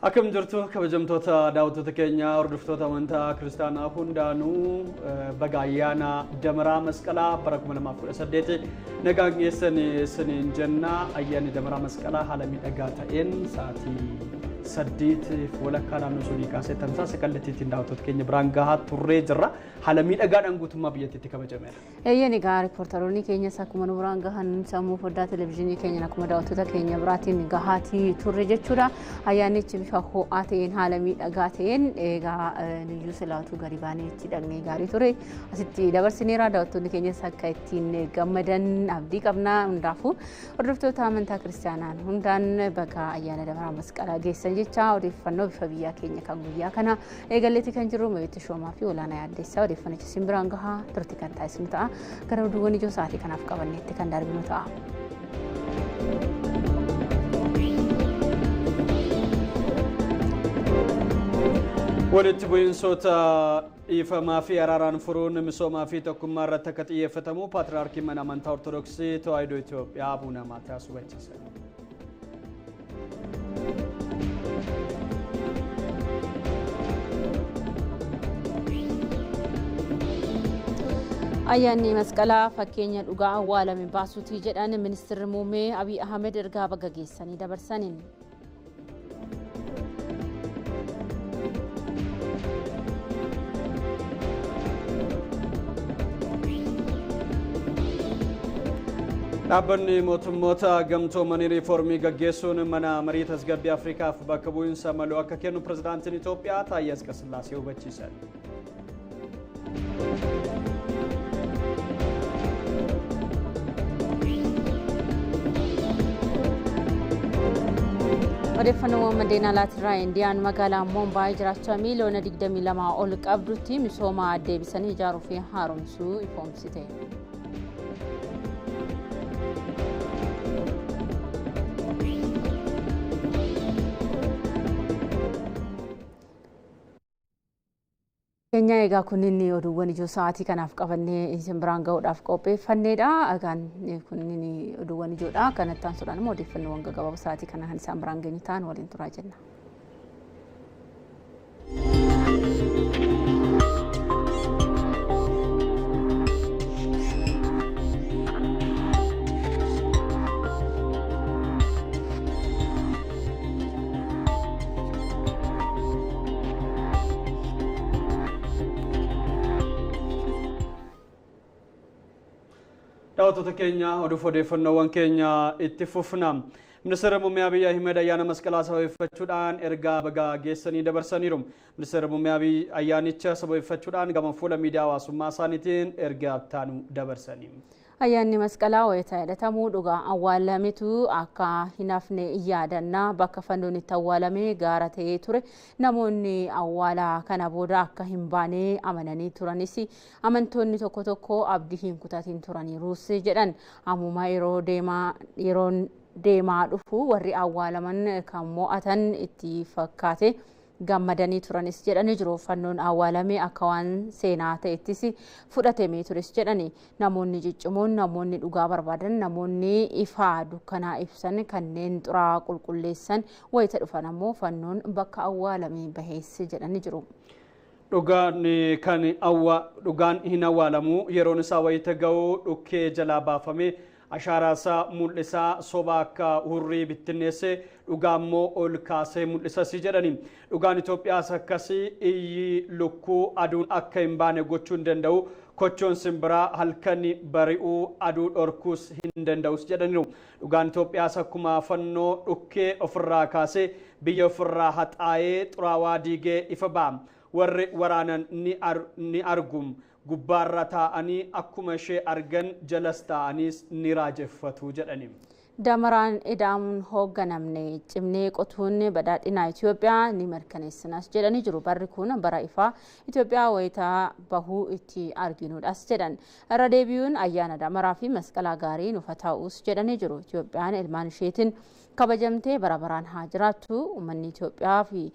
Akkam jirtu kabajamtoota daawwattoota keenya, hordoftoota amantaa kiristaanaa hundaanuu, baga ayyaana Damaraa Masqalaa bara 2018 nagaan geessan isiniin jenna. Ayyaanni Damaraa Masqalaa haala miidhagaa ta'een sa'aatii 8:30 naannoo sunii kaasee tamsaasa kallattiitiin daawwattoota keenya biraan gahaa turree jirra. Haala miidhagaadhaan guutummaa biyyattiitti kabajameera. Eeyyeen, egaa riippoortaroonni keenyas akkuma nu biraan gahan, sammuu foddaa televezyiinii keenya akkuma daawwattoota keenya biraatiin gahaatii turre jechuudha. Ayyaannichi bifa ho'aa ta'een, haala miidhagaa ta'een, egaa nuyyuu silaatuu gadi baanee itti dhaqnee gaarii ture. Asitti dabarsineera, daawwattoonni keenyas akka ittiin gammadan abdii qabna. Hundaafuu hordoftoota amantaa kiristaanaan hundaan baga ayyaana Damaraa Masqalaa geessan jecha, odeeffannoo bifa biyyaa keenya kan guyyaa kana eegalleetti kan jiru Mabeetti Shoomaa fi Olaanaa Yaaddeessaa odeeffannicha isin biraan gahaa turte kan taasisnu ta'a. Gara oduuwwan ijoo sa'aatii kanaaf qabanneetti kan darbinu ta'a. Walitti bu'iinsoota dhiifamaa fi araaraan furuun misoomaa fi tokkummaa irratti akka xiyyeeffatamu Paatriyaarkiin mana amantaa Ortodoksii Tawaahidoo Itoophiyaa Abuuna Maatiyaas hubachiisan. Ayyaanni Masqalaa fakkeenya dhugaa awwaalame baasuutii jedhan Ministeerri Muummee Abiy Ahmed ergaa baga geessanii dabarsaniin. Dhaabbanni mootummoota gamtoomanii riiformii gaggeessuun mana marii tasgabbii Afrikaaf bakka bu'iinsa malu akka kennu pirezidaantiin Itoophiyaa Taayyee Asqasillaasee hubachiisan. Odeeffannoowwan maddeen alaatirraa, Indiyaan magaalaa Moombaay jiraachaa miiliyoona 22 ol qabdutti misooma deebisanii ijaaruu fi haaromsuu ifoomsite. Keenya egaa kunniin oduuwwan ijoo sa'aatii kanaaf qabannee isin biraan gahuudhaaf qopheeffanneedha. Egaan kunniin oduuwwan ijoodha. Kanatti aansuudhaan immoo odeeffannoowwan gaggabaaboo sa'aatii kana kan isaan biraan geenyu ta'an waliin turaa jenna. Daawwattoota keenya, oduuf odeeffannoowwan keenya itti fufna. Ministeerri Muummee Abiyyi Ahmed ayyaana Masqalaa sababeeffachuudhaan ergaa baga geessanii dabarsaniiru. Ministeerri Muummee Abiyyi ayyaanicha sababeeffachuudhaan gama fuula miidiyaa hawaasummaa isaaniitiin ergaa ittaanu dabarsanii. Ayyaanni Masqalaa wayita yaadatamuu dhugaa awwaalametu akka hin hafne yaadannaa. Bakka fannoon itti awwaalame gaara ta'ee ture. Namoonni awwaala kana booda akka hin baane amananii turanis, amantoonni tokko tokko abdii hin kutatin turaniirus jedhan. Ammuma yeroo deemaa yeroon deemaa dhufu warri awwaalaman kan mo'atan itti fakkaate gammadanii turanis jedhanii jiru. Fannoon awwaalame akka waan seenaa ta'ettis fudhatamee tures jedhani. Namoonni ciccimoon, namoonni dhugaa barbaadan, namoonni ifaa dukkanaa ibsan, kanneen xuraa qulqulleessan wayita dhufan ammoo fannoon bakka awwaalame baheessi jedhanii jiru. Dhugaan kan dhugaan hin awwaalamu, yeroon isaa wayita ga'u dhukkee jalaa baafamee ashaaraa isaa mul'isaa, soba akka hurrii bittinneesse, dhugaa immoo ol kaasee mul'isasi jedhani. Dhugaan Itoophiyaas akkasii, iyyi lukkuu aduun akka hin baane gochuu hin danda'u. Kochoon simbiraa halkan bari'uu aduu dhorkuus hin danda'us jedhaniiru. Dhugaan Itoophiyaas akkuma fannoo dhukkee ofirraa kaasee, biyya ofirraa haxaa'ee, xuraawaa diigee ifa ba'a. Warri waraanan ni argu. Gubbaarra taa'anii akkuma ishee argan, jalas taa'aniis ni raajeffatu jedhani. Damaraan ida'amuun hoogganamne cimnee qotuun badhaadhina Itoophiyaa ni mirkaneessinas jedhanii jiru. Barri kun bara ifaa Itoophiyaa wayitaa bahuu itti arginudhas jedhan. Irra deebi'uun ayyaana Damaraa fi Masqalaa gaarii nuuf ta'us jedhanii jiru. Itoophiyaan ilmaan isheetiin kabajamtee bara baraan haa jiraattu. Uummanni Itoophiyaa fi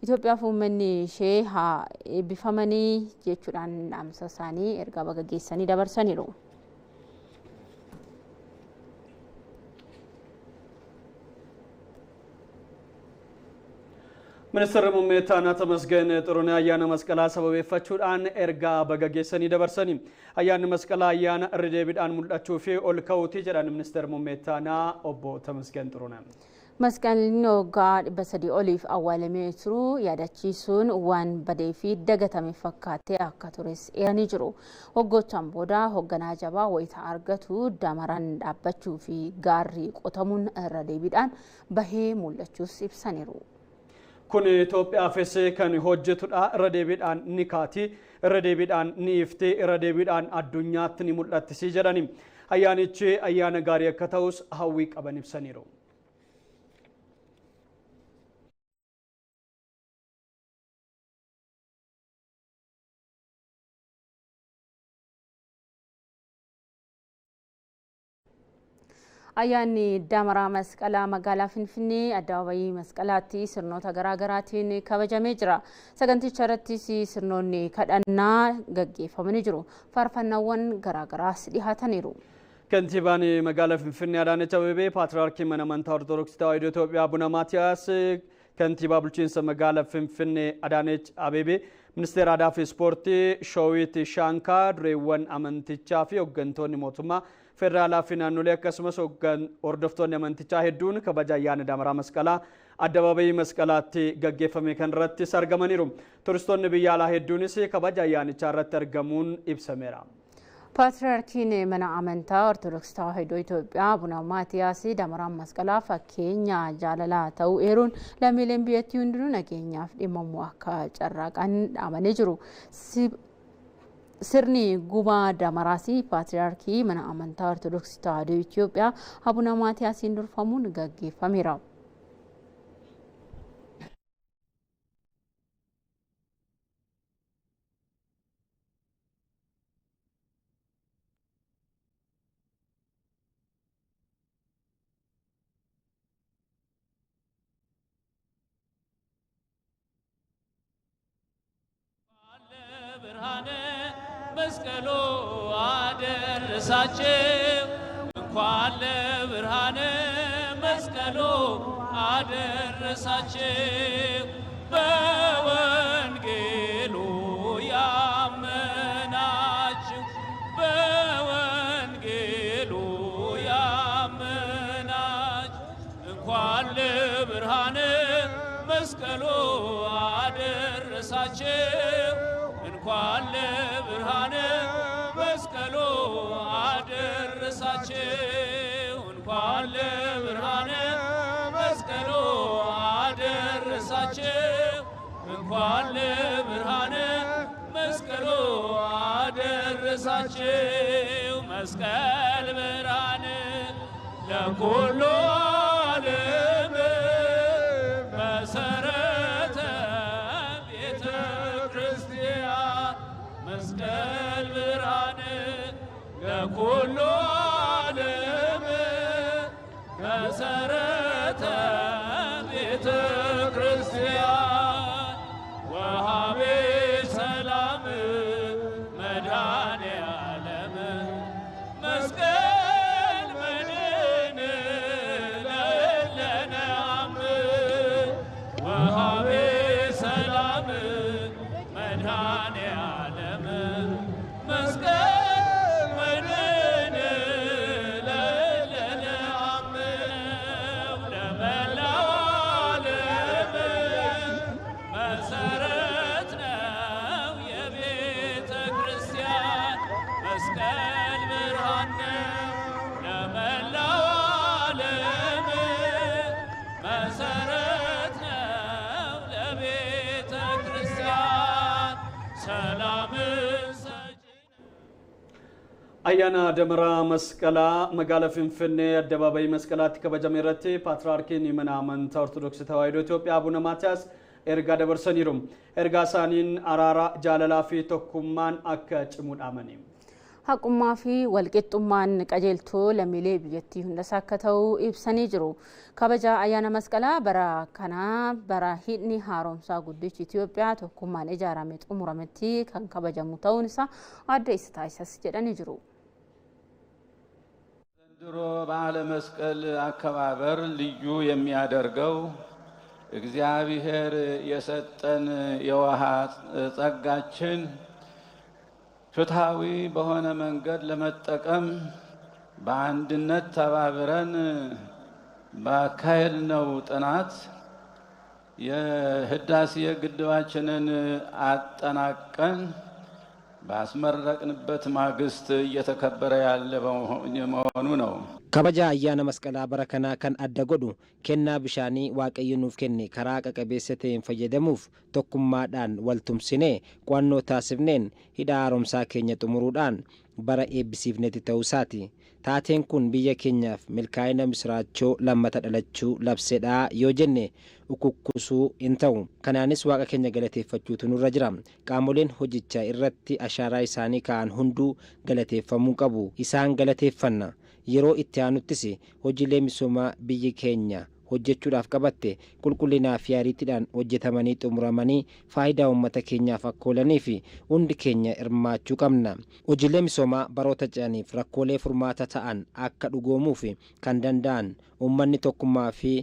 Itoophiyaaf uummanni ishee haa eebbifamanii jechuudhaan dhaamsa isaanii ergaa baga geessanii dabarsaniiru. Ministeerri Muummee Ittaanaa Tamasgeen Xurunee ayyaana Masqalaa sababeeffachuudhaan ergaa baga geessanii dabarsani. Ayyaanni Masqalaa ayyaana irra deebiidhaan mul'achuu fi ol ka'uuti jedhan Ministeerri Muummee Ittaanaa Obbo Tamasgeen Xurunee. Masqalli waggaa 300 oliif awwaalamee turu yaadachiisuun waan badee fi dagatame fakkaatee akka tures eeranii jiru. Waggoottan booda hoogganaa jabaa wayita argatu damaraan dhaabbachuu fi gaarri qotamuun irra deebiidhaan bahee mul'achuus ibsaniiru. Kun Itoophiyaafis kan hojjetudha. Irra deebiidhaan ni kaati, irra deebiidhaan ni ifti, irra deebiidhaan addunyaatti ni mul'attisii jedhani. Ayyaanichi ayyaana gaarii akka ta'us hawwii qaban ibsaniiru. Ayyaanni Damaraa Masqalaa magaalaa Finfinnee addabaabayii Masqalaatti sirnoota garaagaraatiin kabajamee jira. Saganticha irrattis sirnoonni kadhannaa gaggeeffamanii jiru. Faarfannaawwan garaagaraas dhihaataniiru. Kantiibaan magaalaa Finfinnee Adaanech Abeebee, Paatriyaarkiin mana amantaa Ortodoksii Tawaahidoo Itoophiyaa Abuna Maatiyaas, kantiibaa bulchiinsa magaalaa Finfinnee Adaanech Abeebee, ministeera aadaa fi ispoortii Shoowiit Shaankaa, dureewwan amantichaa fi hooggantoonni mootummaa federaalaa fi naannolee akkasumas hordoftoonni amantichaa hedduun kabaja ayyaana Damaraa Masqalaa addabaabayii Masqalaatti gaggeeffame kan irrattis argamaniiru. Turistoonni biyya alaa hedduunis kabaja ayyaanichaa irratti argamuun ibsameera. Paatriyaarkiin mana amantaa Ortodoksii Tawaahidoo Itoophiyaa Abuna Maatiyaas damaraan masqalaa fakkeenya jaalalaa ta'uu eeruun lammiileen biyyattii hundinuu nageenyaaf dhimmamuu akka carraaqan dhaamanii jiru. Sirni gubaa damaraas paatriyaarkii mana amantaa Ortodoksii Tawaahidoo Itoophiyaa Abuna Maatiyaasiin durfamuun gaggeeffameera. ብርሃነ መስቀሉ አደረሳችሁ፣ እንኳን ለብርሃነ መስቀሉ አደረሳችሁ። በወንጌሉ ያመናችሁ፣ በወንጌሉ ያመናችሁ፣ እንኳን ለብርሃነ መስቀሉ አደረሳችሁ፣ እንኳን ለብርሃነ መስቀሉ አደረሳችሁ፣ እንኳን ለብርሃነ መስቀሉ አደረሳችሁ፣ እንኳን ለብርሃነ መስቀሉ አደረሳችሁ። መስቀል ብርሃን ለኩሉ ዓለም መሰረተ ቤተ ክርስቲያን፣ መስቀል ብርሃን ለኩሉ ዓለም መሰረተ ቤተ ክርስቲያን፣ ወሃቤ ሰላም መድኃኔ ዓለም መስቀል መድን ለእለነ አምን፣ ወሃቤ ሰላም መድኃኔ ዓለም መስቀል መድን ለእለነ አምን፣ ለመላው ዓለም መሰረት ነው የቤተ ክርስቲያን፣ መስቀል ብርሃን ነው ለመላው ዓለም መሰረት ነው ለቤተ ክርስቲያን ሰላምን ሰጪ። Ayyaana Damaraa Masqalaa magaalaa Finfinnee addabaabayii Masqalaatti kabajame irratti Paatriyaarkiin mana amantaa Ortodoksii Tawaahidoo Itoophiyaa Abuna Maatiyaas ergaa dabarsaniiru. Ergaa isaaniin araara, jaalalaa fi tokkummaan akka cimu dhaamani. Haqummaa fi walqixxummaan qajeeltoo lammiilee biyyattii hundas akka ta'u ibsanii jiru. Kabaja ayyaana masqalaa bara kanaa bara hidhni haaromsaa guddichi Itoophiyaa tokkummaan ijaarame xumurametti kan kabajamu ta'uun isaa adda isa taasisas jedhanii jiru. ዘንድሮ በዓለ መስቀል አከባበር ልዩ የሚያደርገው እግዚአብሔር የሰጠን የውሃ ጸጋችን ፍትሃዊ በሆነ መንገድ ለመጠቀም በአንድነት ተባብረን ባካሄድነው ጥናት የህዳሴ ግድባችንን አጠናቀን ባስመረቅንበት ማግስት እየተከበረ ያለ መሆኑ ነው። Kabaja ayyaana Masqalaa bara kanaa kan adda godhu kennaa bishaanii Waaqayyo nuuf kenne karaa haqa qabeessa ta'een fayyadamuuf tokkummaadhaan wal tumsinee qo'annoo taasifneen hidha haaromsaa keenya xumuruudhaan bara eebbisiifnetti ta'uusaati. Taateen kun biyya keenyaaf milkaa'ina misiraachoo lammata dhalachuu labsedha yoo jenne ukukkusuu hin ta'u. Kanaanis Waaqa keenya galateeffachuutu nurra jira. Qaamoleen hojicha irratti ashaaraa isaanii kaa'an hunduu galateeffamuu qabu. Isaan galateeffanna. Yeroo itti aanuttis hojiilee misoomaa biyyi keenya hojjechuudhaaf qabatte qulqullinaa fi ariitiidhaan hojjetamanii xumuramanii faayidaa uummata keenyaaf akka oolaniif hundi keenya hirmaachuu qabna. Hojiilee misoomaa baroota ce'aniif rakkoolee furmaata ta'an akka dhugoomuuf kan danda'an uummanni tokkummaa fi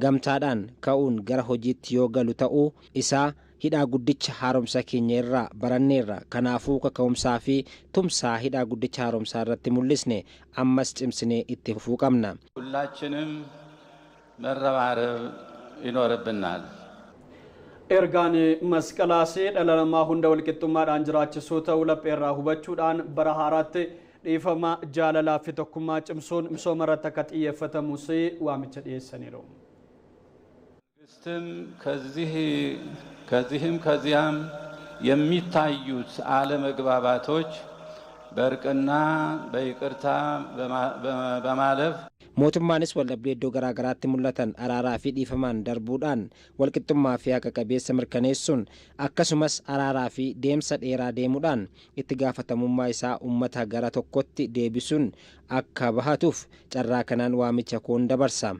gamtaadhaan ka'uun gara hojiitti yoo galu ta'uu isaa hidhaa guddicha haaromsa keenya irraa baranneerra. Kanaafuu kaka'umsaa fi tumsaa hidhaa guddicha haaromsaa irratti mul'isne ammas cimsinee itti fufuu qabna. ሁላችንም መረባረብ ይኖርብናል። Ergaan Masqalaas dhala namaa hunda walqixxummaadhaan jiraachisuu ta'uu lapheerraa hubachuudhaan bara haaraatti dhiifama, jaalalaa fi tokkummaa cimsuun misooma irratti akka xiyyeeffatamus waamicha dhiyeessaniiru. መንግስትም ከዚህም ከዚያም የሚታዩት አለመግባባቶች በእርቅና በይቅርታ በማለፍ Mootummaanis waldhabdee iddoo garaa garaatti mul'atan araaraa fi dhiifamaan darbuudhaan walqixxummaa fi haqa qabeessa mirkaneessuun akkasumas araaraa fi deemsa dheeraa deemuudhaan itti gaafatamummaa isaa uummata gara tokkotti deebisuun akka bahatuuf carraa kanaan waamicha koon dabarsa.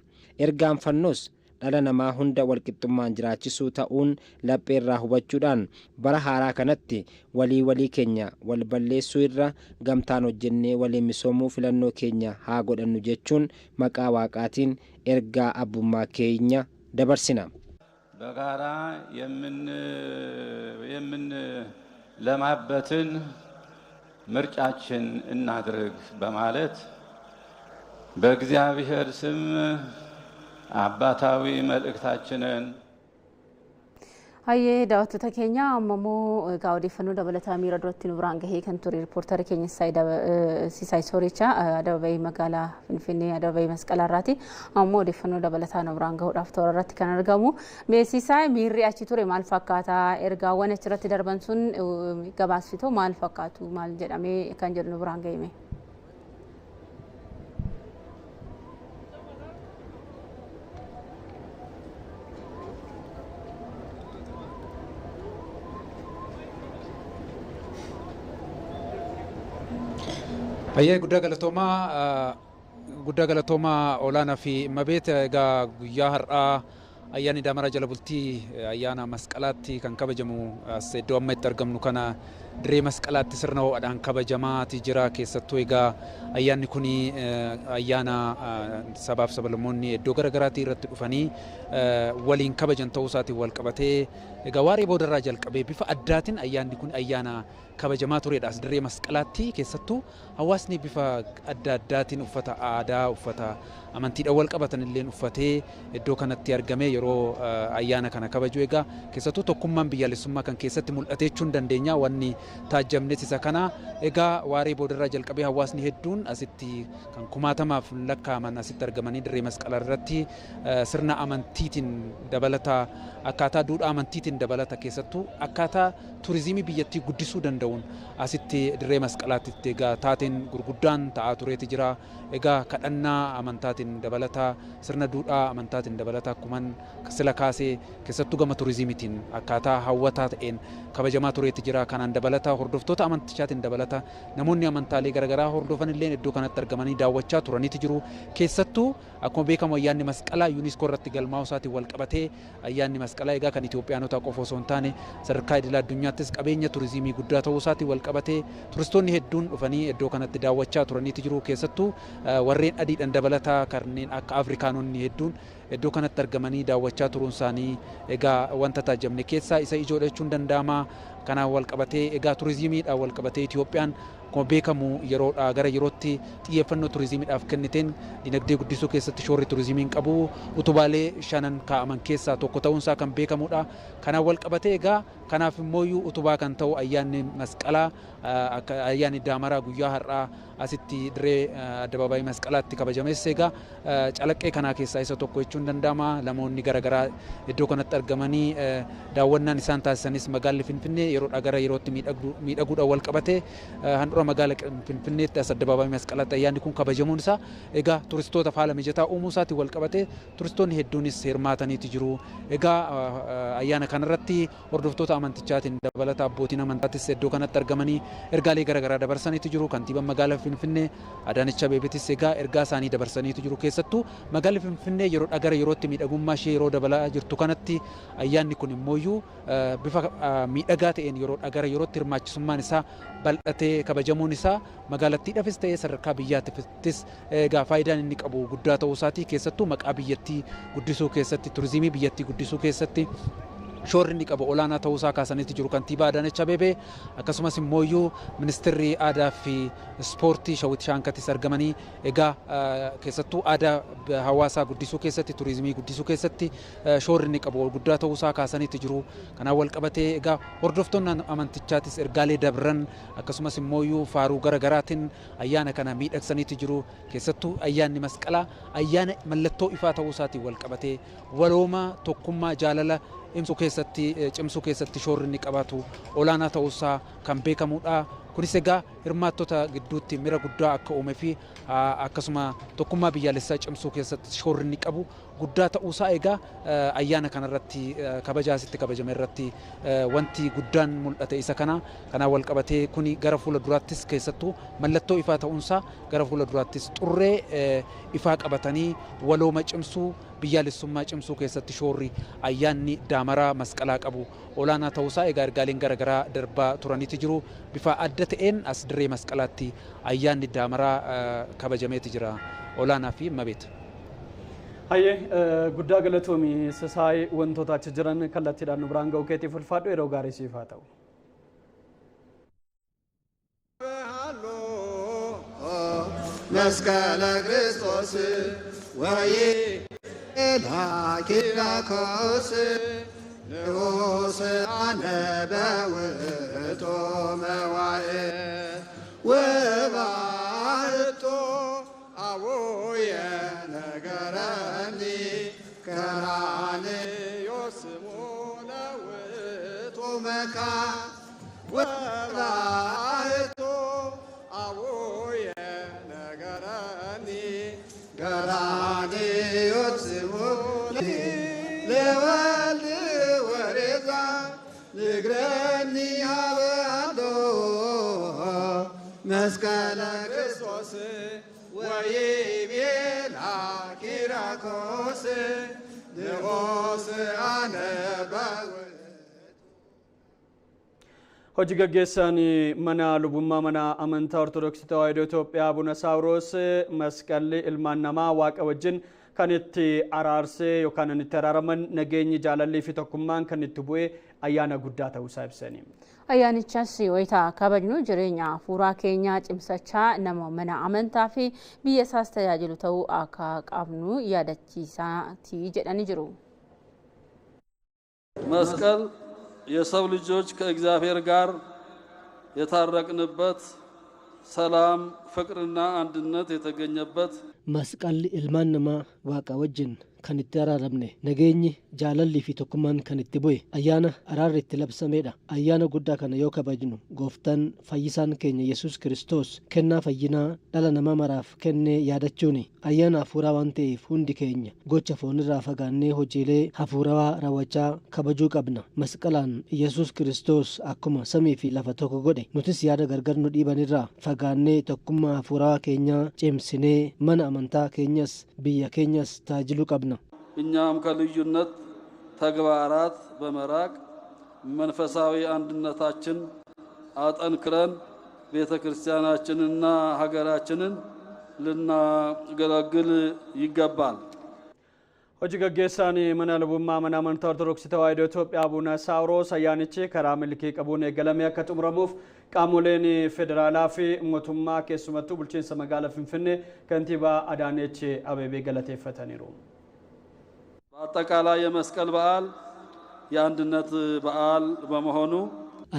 Ergaan fannoos dhala namaa hunda walqixxummaan jiraachisuu ta'uun lapheerraa hubachuudhaan bara haaraa kanatti walii walii keenya wal balleessuu irra gamtaan hojjennee waliin misoomuu filannoo keenya haa godhannu jechuun maqaa Waaqaatiin ergaa abbummaa keenya dabarsina. በጋራ የምንለማበትን ምርጫችን እናድርግ በማለት በእግዚአብሔር ስም አባታዊ መልእክታችንን Hayyee, daawwattoota keenya, amma immoo egaa odeeffannoo dabalataa miira duratti nu biraan gahee kan ture riippoortara keenya Sisaay Soorichaa Adababayii magaalaa Finfinnee Adababayii Masqalaa irraati. Ammoo odeeffannoo dabalataa nu biraan gahuudhaaf toora irratti kan argamu. Mee Sisaay, miirri achi ture maal fakkaata? Ergaawwan achirratti darban sun gabaasfitoo maal fakkaatu? Maal jedhamee kan jedhu nu biraan gahime? Baay'ee guddaa galatoomaa, guddaa galatoomaa Olaanaa fi Mabeet. Egaa guyyaa har'aa ayyaanni Daamaraa jala bultii ayyaana Masqalaatti kan kabajamu as iddoo amma itti argamnu kana dirree Masqalaatti sirna ho'aadhaan kabajamaati jira. Keessattuu egaa ayyaanni kun ayyaana sabaaf sablammoonni iddoo garaagaraatii irratti dhufanii waliin kabajan ta'uu isaatiin wal qabatee egaa waaree boodarraa jalqabee bifa addaatiin ayyaanni kun ayyaana kabajamaa turedha. As dirree Masqalaatti keessattuu hawaasni bifa adda addaatiin uffata aadaa, uffata amantiidhaan wal qabatan illee uffatee iddoo kanatti argamee yeroo ayyaana kana kabaju, egaa keessattuu tokkummaan biyyaalessummaa kan keessatti mul'ate jechuun dandeenya. Wanni taajjabnes isa kana. Egaa waaree boodarraa jalqabee hawaasni hedduun asitti kan kumaatamaaf lakkaa'aman asitti argamanii dirree Masqalaa irratti sirna amantiitiin dabalata, akkaataa duudhaa amantiitiin dabalata, keessattuu akkaataa turizimii biyyattii guddisuu danda'uun asitti dirree Masqalaatti egaa taateen gurguddaan ta'aa tureeti jira. Egaa kadhannaa amantaatiin dabalata, sirna duudhaa amantaatiin dabalata, akkuman sila kaasee keessattuu gama turizimiitiin akkaataa hawwataa ta'een kabajamaa tureeti jira. Kanaan dabalata hordoftoota amantichaatiin dabalata namoonni amantaalee garaagaraa hordofan illee iddoo kanatti argamanii daawwachaa turaniiti jiru. Keessattuu akkuma beekamu ayyaanni Masqalaa Yuuniskoo irratti galmaa'uu isaatiin wal qabatee ayyaanni Masqalaa egaa kan Itoophiyaanota Itoophiyaa qofa osoo hin taane sadarkaa idil addunyaattis qabeenya turizimii guddaa ta'uu isaatiin wal qabatee turistoonni hedduun dhufanii iddoo kanatti daawwachaa turaniitu jiru. Keessattuu warreen adiidhaan dabalataa kanneen akka Afrikaanonni hedduun iddoo kanatti argamanii daawwachaa turuun isaanii egaa wanta taajjabne keessaa isa ijoodha jechuun danda'ama. Kanaan wal qabatee egaa turizimiidhaan wal qabatee Itoophiyaan akkuma beekamu yeroodhaa gara yerootti xiyyeeffannoo turizimiidhaaf kenniteen dinagdee guddisuu keessatti shoorri turizimiin qabu utubaalee shanan kaa'aman keessaa tokko ta'uunsaa kan beekamudha. Kanaan wal qabatee egaa kanaaf immoo utubaa kan ta'u ayyaanni masqalaa, ayyaanni daamaraa guyyaa har'aa asitti dirree addabaabaayii masqalaatti kabajames egaa calaqqee kanaa keessaa isa tokko jechuun danda'ama. Namoonni garaagaraa iddoo kanatti argamanii daawwannaan isaan taasisanis magaalli Finfinnee yeroodhaa gara yerootti miidhaguudhaan wal qabatee handhuura magaala Finfinneetti as addabaabaayii masqalaatti ayyaanni kun kabajamuun isaa egaa turistoota haala mijataa uumuu isaatiin wal qabatee turistoonni hedduunis hirmaataniitu jiru. Egaa ayyaana kanarratti hordoftoota amantichaatiin dabalata abbootiin amantaatis iddoo kanatti argamanii ergaalee garaagaraa dabarsaniitu jiru. Kantiibaan magaalaa Finfinnee Adaanech Abeebeetis egaa ergaa isaanii dabarsaniitu jiru. Keessattuu magaalli Finfinnee yeroodhaa gara yerootti miidhagummaa ishee yeroo dabalaa jirtu kanatti ayyaanni kun immooyyuu bifa miidhagaa ta'een yeroodhaa gara yerootti hirmaachisummaan isaa bal'atee kabajamuun isaa magaalattiidhaafis ta'ee sadarkaa biyyaattis egaa faayidaan inni qabu guddaa ta'uu isaati. Keessattuu maqaa biyyattii guddisuu keessatti, turizimii biyyattii guddisuu keessatti shoorri inni qabu olaanaa ta'uu isaa kaasaniitu jiru kantiibaa Adaanech Abeebee. Akkasumas immooyyuu ministeerri aadaa fi ispoortii Shawit Shaankatis argamanii egaa keessattuu aadaa hawaasaa guddisuu keessatti, turizimii guddisuu keessatti shoorri inni qabu guddaa ta'uu isaa kaasaniitu jiru. Kanaan wal qabatee egaa hordoftoonni amantichaatis ergaalee dabran, akkasumas immooyyuu faaruu garaagaraatiin ayyaana kana miidhagsaniitu jiru. Keessattuu ayyaanni masqalaa ayyaana mallattoo ifaa ta'uu isaatiin wal qabatee walooma, tokkummaa, jaalala ibsuu keessatti, cimsuu keessatti shoorri inni qabaatu olaanaa ta'uusaa kan beekamudha. Kunis egaa hirmaattota gidduutti mira guddaa akka uumee fi akkasuma tokkummaa biyyaalessaa cimsuu keessatti shoorri inni qabu guddaa ta'uusaa egaa ayyaana kanarratti kabajaa asitti kabajame irratti wanti guddaan mul'ate isa kana. Kanaan wal qabatee kuni gara fuula duraattis keessattuu mallattoo ifaa ta'uunsaa gara fuula duraattis xurree ifaa qabatanii walooma cimsuu, biyyaalessummaa cimsuu keessatti shoorri ayyaanni daamaraa masqalaa qabu olaanaa ta'uusaa egaa ergaaleen garaagaraa darbaa turaniitu jiru. Bifa adda ta'een as dirree masqalaatti ayyaanni daamaraa kabajameeti jira, Olaanaa fi Mabeet. Hayyee, guddaa galatoomi Sisaay, wantoota achi jiran kallattiidhaan nu biraan ga'uu keetiif ulfaadhu, yeroo gaarii siif haa ta'u. መስቀለ ክርስቶስ ወይቤላ ኪራኮስ ንዑስ አነ በውእቱ መዋዕል ወባሕቱ አቡየ ነገረኒ ቀራንዮ ስሙ ለውእቱ መካን ወባሕቱ አቡየ ነገረኒ ቀራንዮ ስሙ ለወልድ ወሬዛ ንግረኒ ሀበ መስቀለ ክርስቶስ ወይቤላ ኪራኮስ ንዑስ አነ Hojii gaggeessaan mana lubummaa mana amantaa Ortodoksii Tawaahidoo Itoophiyaa Abuna Saawuroos masqalli ilmaan namaa Waaqa wajjin kan itti araarsee yookaan kan itti araaraman, nageenyi, jaalallii fi tokkummaan kan itti bu'ee ayyaana guddaa ta'uusaa ibsani. Ayyaanichas wayita kabajnu jireenya hafuuraa keenyaa cimsachaa nama mana amantaa fi biyya isaas tajaajilu ta'uu akka qabnu yaadachiisaati jedhanii jiru. መስቀል የሰው ልጆች ከእግዚአብሔር ጋር የታረቅንበት፣ ሰላም፣ ፍቅርና አንድነት የተገኘበት Masqalli ilmaan namaa Waaqa wajjin kan itti araaramne, nageenyi, jaalallii fi tokkummaan kan itti bu'e, ayyaana araarri itti labsamedha. Ayyaana guddaa kana yoo kabajnu Gooftaan fayyisaan keenya Yesus Kiristoos kennaa fayyinaa dhala namaa maraaf kennee yaadachuuni. Ayyaana hafuuraa waan ta'eef hundi keenya gocha foonirraa fagaannee hojiilee hafuurawaa raawwachaa kabajuu qabna. Masqalaan Yesus Kiristoos akkuma samii fi lafa tokko godhe, nutis yaada gargar nu dhiibanirraa fagaannee tokkummaa hafuurawaa keenyaa cimsinee mana amantaa keenyas biyya keenyas tajaajiluu qabna. እኛም ከልዩነት ተግባራት በመራቅ መንፈሳዊ አንድነታችን አጠንክረን ቤተ ክርስቲያናችንና ሀገራችንን ልናገለግል ይገባል። Hojii gaggeessaan mana lubummaa mana amantaa Ortodoksii Tawaahidoo Itoophiyaa Abuna Saawuroos ayyaanichi karaa milkii qabuun eegalamee akka xumuramuuf qaamoleen federaalaa fi mootummaa keessumattuu bulchiinsa magaalaa Finfinnee kantiibaa Adaanech Abeebee galateeffataniiru. በአጠቃላይ የመስቀል በዓል የአንድነት በዓል በመሆኑ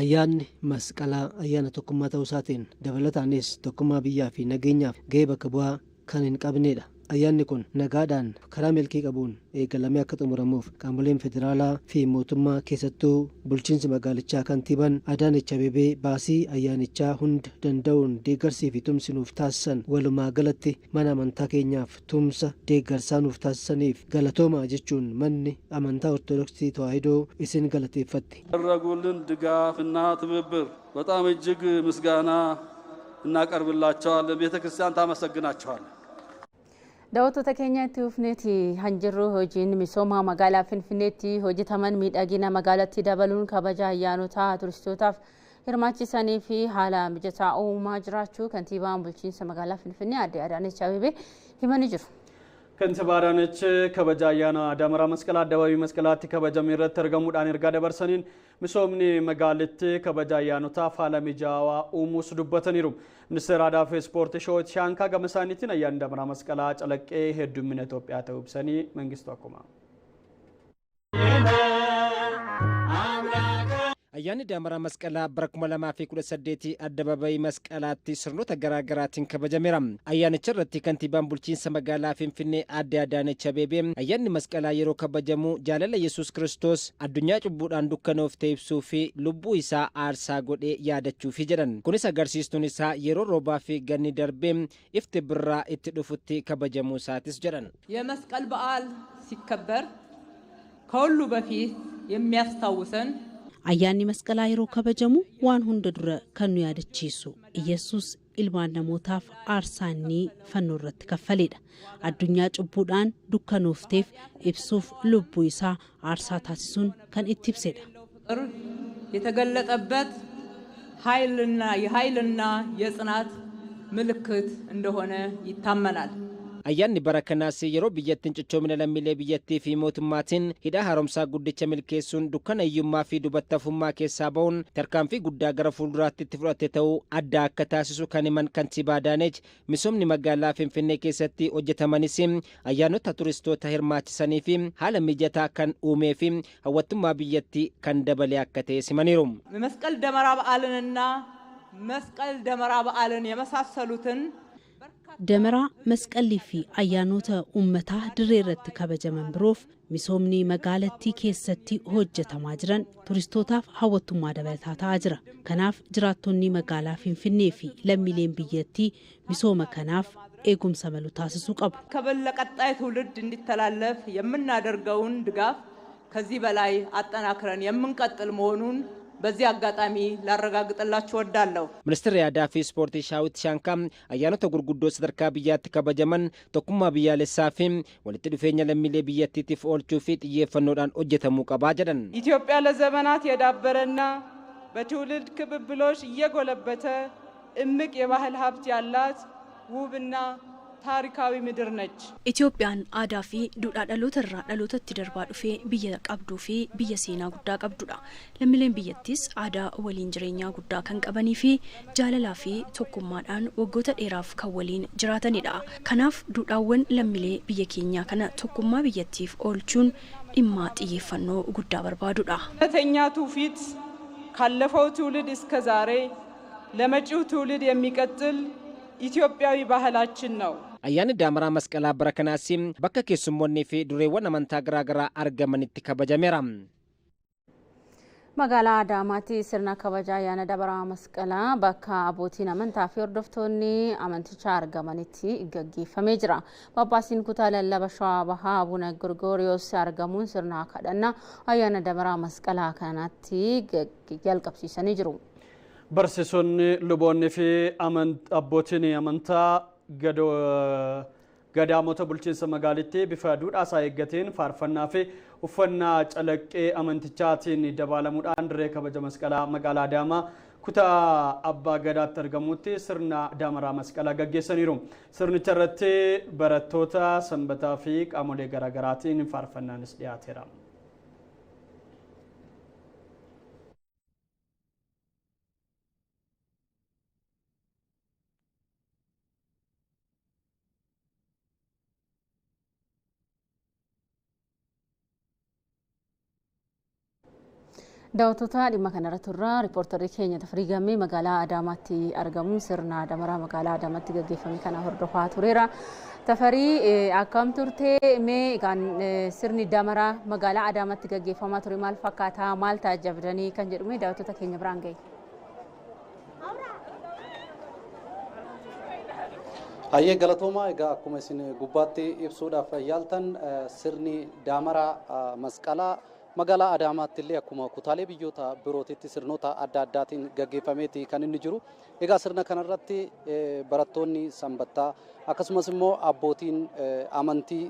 Ayyaanni masqalaa ayyaana tokkummaa ta'uu isaatiin dabalataanis tokkummaa biyyaa fi nageenyaaf gahee bakka bu'aa kan hin qabnedha. Ayyaanni kun nagaadhaan karaa milkii qabuun eegalamee akka xumuramuuf qaamoleen federaalaa fi mootummaa keessattuu bulchiinsi magaalichaa kantiibaan Adaanech Abeebee baasii ayyaanichaa hunda danda'uun deeggarsii fi tumsi nuuf taasisan walumaa galatti mana amantaa keenyaaf tumsa deeggarsaa nuuf taasisaniif galatoomaa jechuun manni amantaa Ortodoksii Tawaahidoo isin galateeffatti. ያደረጉልን ድጋፍና ትብብር በጣም እጅግ ምስጋና እናቀርብላቸዋለን። ቤተ ክርስቲያን ታመሰግናቸዋለን። Daawwattoota keenya itti fufneeti hanjirru hojiin misooma magaalaa Finfinneetti hojjetaman miidhagina magaalattii dabaluun kabaja ayyaanotaa turistootaaf hirmaachisanii fi haala mijataa uumaa jiraachuu kantiibaan bulchiinsa magaalaa Finfinnee aadde Adaanech Abeebee himanii jiru. Kantiibaa Adaanech kabaja ayyaana Damaraa Masqalaa Addabaabii Masqalaatti kabajame irratti argamuudhaan ergaa dabarsaniin misoomni magaalittii kabaja ayyaanotaaf haala mijaawaa uumuus dubbataniiru. Ministeera Aadaa fi Ispoortii Shawiit Shaankaa gama isaaniitiin ayyaanni Damaraa Masqalaa calaqqee heddummina Itoophiyaa ta'uu ibsanii Mangistuu akkuma. Ayyaanni Damaraa Masqalaa bara 2018 Addabaabayii Masqalaatti sirnoota garaa garaatiin kabajameera. Ayyaanicha irratti kantiibaan bulchiinsa magaalaa Finfinnee aadde Adaanech Abeebee ayyaanni masqalaa yeroo kabajamu jaalala Yesuus Kiristoos addunyaa cubbuudhaan dukkanoofte ibsuu fi lubbuu isaa aarsaa godhee yaadachuufi jedhan. Kunis agarsiistuun isaa yeroo roobaa fi ganni darbee ifti birraa itti dhufutti kabajamuu isaatis jedhan. የመስቀል በዓል ሲከበር ከሁሉ በፊት የሚያስታውሰን Ayyaanni masqalaa yeroo kabajamu waan hunda dura kan nu yaadachiisu Iyyasuus ilmaan namootaaf aarsaa inni fannoo irratti kaffaledha. Addunyaa cubbuudhaan dukkanoofteef ibsuuf lubbuu isaa aarsaa taasisuun kan itti ibsedha. ፍቅር የተገለጠበት ኃይልና የኃይልና የጽናት ምልክት እንደሆነ ይታመናል። Ayyaanni bara kanaas yeroo biyyattiin cichoomina lammiilee biyyattii fi mootummaatiin hidha haaromsaa guddicha milkeessuun dukkana hiyyummaa fi dubattafummaa keessaa ba'uun tarkaanfii guddaa gara fuulduraatti itti fudhate ta'uu adda akka taasisu kan himan kantiibaa Adaanech misoomni magaalaa Finfinnee keessatti hojjetamanis ayyaanota turistoota hirmaachisanii fi haala mijataa kan uumee fi hawwattummaa biyyattii kan dabale akka ta'e simaniiru. መስቀል ደመራ በዓልንና መስቀል ደመራ በዓልን የመሳሰሉትን Damaraa masqallii fi ayyaanota uummataa dirree irratti kabajaman biroof misoomni magaalattii keessatti hojjetamaa jiran turistootaaf hawwattummaa dabalataa ta'aa jira. Kanaaf jiraattonni magaalaa Finfinnee fi lammiileen biyyattii misooma kanaaf eegumsa malu taasisuu qabu. ከበል ለቀጣይ ትውልድ እንዲተላለፍ የምናደርገውን ድጋፍ ከዚህ በላይ አጠናክረን የምንቀጥል መሆኑን በዚህ አጋጣሚ ላረጋግጥላችሁ እወዳለሁ። Ministeerri Aadaa fi Ispoortii Shaawit Shaankaa ayyaanota gurguddoo sadarkaa biyyaatti kabajaman tokkummaa biyyaalessaa fi walitti dhufeenya lammiilee biyyattiitiif oolchuu fi xiyyeeffannoodhaan hojjetamuu qabaa jedhan. ኢትዮጵያ ለዘመናት የዳበረና በትውልድ ቅብብሎሽ እየጎለበተ እምቅ የባህል ሀብት ያላት ውብና ታሪካዊ ምድር ነች። Itoophiyaan aadaa fi duudhaa dhaloota irraa dhalootatti darbaa dhufee biyya qabduu fi biyya seenaa guddaa qabdudha. Lammiileen biyyattis aadaa waliin jireenyaa guddaa kan qabanii fi jaalalaa fi tokkummaadhaan waggoota dheeraaf kan waliin jiraatanidha. Kanaaf duudhaawwan lammiilee biyya keenyaa kana tokkummaa biyyattiif oolchuun dhimma xiyyeeffannoo guddaa barbaadudha. እውነተኛ ትውፊት ካለፈው ትውልድ እስከ ዛሬ ለመጪው ትውልድ የሚቀጥል ኢትዮጵያዊ ባህላችን ነው። Ayyaanni Daamaraa Masqalaa bara kanaas bakka keessummoonnii fi dureewwan amantaa garaagaraa argamanitti kabajameera. Magaalaa Adaamaatti sirna kabaja ayyaana Damaraa Masqalaa bakka abbootiin amantaa fi hordoftoonni amantichaa argamanitti gaggeeffamee jira. Phaaphaasiin kutaa lallaba Shawaa Bahaa Abuna Gorgoriyoos argamuun sirna kadhannaa ayyaana Damaraa Masqalaa kanatti jalqabsiisanii jiru. Barsiisonni, luboonni fi abbootiin amantaa Gadaamota bulchiinsa magaalittii bifa duudhaa isaa eeggateen faarfannaa fi uffannaa calaqqee amantichaatiin dabaalamuudhaan dirree kabaja masqalaa magaalaa Adaamaa kutaa abbaa gadaatti argamutti sirna daamaraa masqalaa gaggeessaniiru. Sirnicha irratti barattoota sanbataa fi qaamolee garaagaraatiin faarfannaanis dhiyaateera. Daawwattoota, dhimma kanarratti turraa riippoortarri keenya Tafarii Gammee magaalaa Adaamaatti argamuun sirna damaraa magaalaa Adaamaatti gaggeeffame kana hordofaa tureera. Tafarii, akkam turte? Mee egaan sirni damaraa magaalaa Adaamaatti gaggeeffamaa ture maal fakkaataa, maal taajjabdanii kan jedhume daawwattoota keenya biraan gahe? Hayyee, galatoomaa. Egaa akkuma isin gubbaatti ibsuudhaaf yaaltan, sirni daamaraa masqalaa magaalaa Adaamaatti illee akkuma kutaalee biyyoota birootitti sirnoota adda addaatiin gaggeeffameeti kan inni jiru. Egaa sirna kanarratti barattoonni sanbattaa akkasumas immoo abbootiin amantii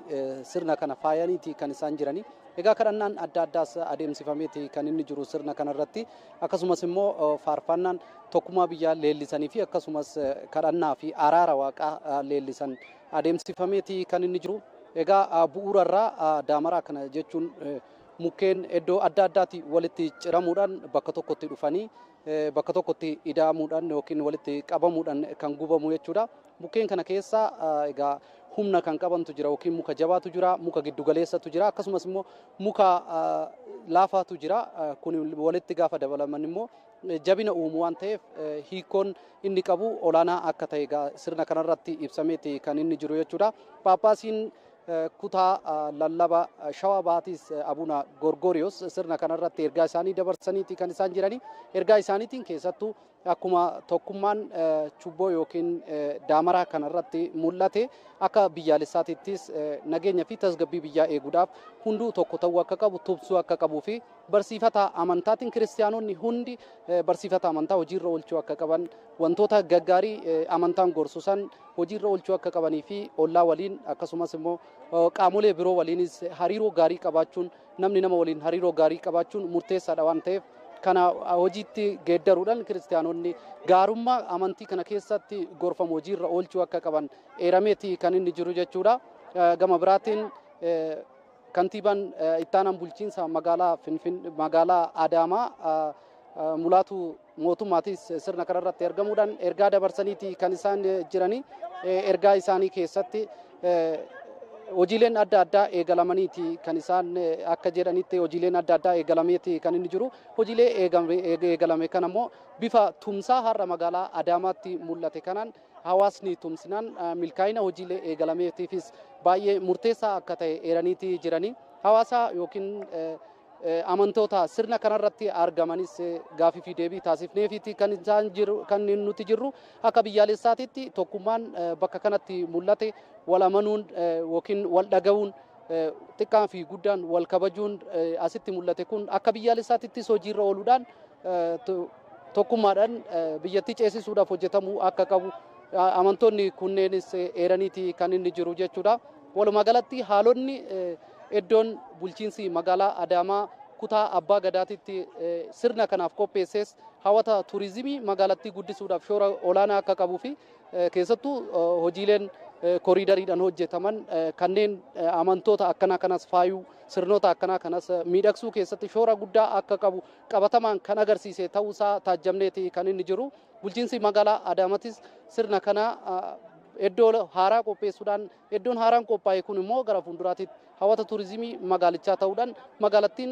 sirna kana faayaniiti kan isaan jirani. Egaa kadhannaan adda addaas adeemsifameeti kan inni jiru sirna kanarratti, akkasumas immoo faarfannaan tokkummaa biyyaa leellisanii fi akkasumas kadhannaa fi araara waaqaa leellisan adeemsifameeti kan inni jiru. Egaa bu'uurarraa daamaraa kana jechuun mukkeen iddoo adda addaatti walitti ciramuudhaan bakka tokkotti dhufanii bakka tokkotti ida'amuudhaan yookiin walitti qabamuudhaan kan gubamu jechuudha. Mukkeen kana keessa egaa humna kan qabantu jira yookiin muka jabaatu jira, muka giddugaleessatu jira, akkasumas immoo muka laafaatu jira. Kun walitti gaafa dabalaman immoo jabina uumu waan ta'eef, hiikoon inni qabu olaanaa akka ta'e sirna kanarratti ibsameeti kan inni jiru jechuudha. Paappaasiin kutaa lallaba Shawaa Bahaatiis Abuna Gorgoriyoos sirna kanarratti ergaa isaanii dabarsaniiti kan isaan jirani. Ergaa isaaniitiin keessattuu akkuma tokkummaan chubboo yookiin daamaraa kanarratti mul'ate, akka biyyaalessaatittis nageenya fi tasgabbii biyyaa eeguudhaaf hunduu tokko ta'uu akka qabu, tumsuu akka qabuu fi barsiifata amantaatiin kiristaanonni hundi barsiifata amantaa hojiirra oolchuu akka qaban, wantoota gaggaarii amantaan gorsu san hojiirra oolchuu akka qabanii fi ollaa waliin akkasumas immoo qaamolee biroo waliinis hariiroo gaarii qabaachuun, namni nama waliin hariiroo gaarii qabaachuun murteessaadha waan ta'eef, kana hojiitti geeddaruudhaan kiristaanonni gaarummaa amantii kana keessatti gorfamu hojiirra oolchuu akka qaban eerameeti kan inni jiru jechuudha. Gama biraatiin kantiibaan ittaanaan bulchiinsa magaalaa Finfin magaalaa Adaamaa Mulaatu Mootummaatis sirna kanarratti argamuudhaan ergaa dabarsaniiti kan isaan jiranii. Ergaa isaanii keessatti hojiileen adda addaa eegalamaniiti kan isaan akka jedhanitti, hojiileen adda addaa eegalameeti kan inni jiru. Hojiilee eegalame kana immoo bifa tumsaa har'a magaalaa Adaamaatti mul'ate kanaan hawaasni tumsinaan milkaa'ina hojiilee eegalameetiifis baay'ee murteessaa akka ta'e eeraniiti jiranii. Hawaasa yookiin amantoota sirna kanarratti argamanis gaafii fi deebii taasifneefiiti kan isaan jiru kan nuti jirru. Akka biyyaalessaatitti tokkummaan bakka kanatti mul'ate, wal amanuun yookiin wal dhaga'uun, xiqqaa fi guddaan wal kabajuun asitti mul'ate kun akka biyyaalessaatittis hojiirra ooluudhaan tokkummaadhaan biyyattii ceesisuudhaaf hojjetamuu akka qabu amantoonni kunneenis eeraniiti kan inni jiru jechuudha. Walumaa galatti haalonni iddoon bulchiinsi magaalaa Adaamaa kutaa abbaa gadaatitti sirna kanaaf qopheesses hawwata turizimii magaalattii guddisuudhaaf shoora olaanaa akka qabuu fi keessattuu hojiileen koriidariidhaan hojjetaman kanneen amantoota akkanaa kanas faayuu, sirnoota akkanaa kanas miidhagsuu keessatti shoora guddaa akka qabu qabatamaan kan agarsiise ta'uusaa taajjabneeti kan inni jiru. Bulchiinsi magaalaa Adaamatis sirna kana iddoo haaraa qopheessuudhaan, iddoon haaraan qophaa'e kun immoo gara fuulduraatti hawwata turizimii magaalichaa ta'uudhaan magaalattiin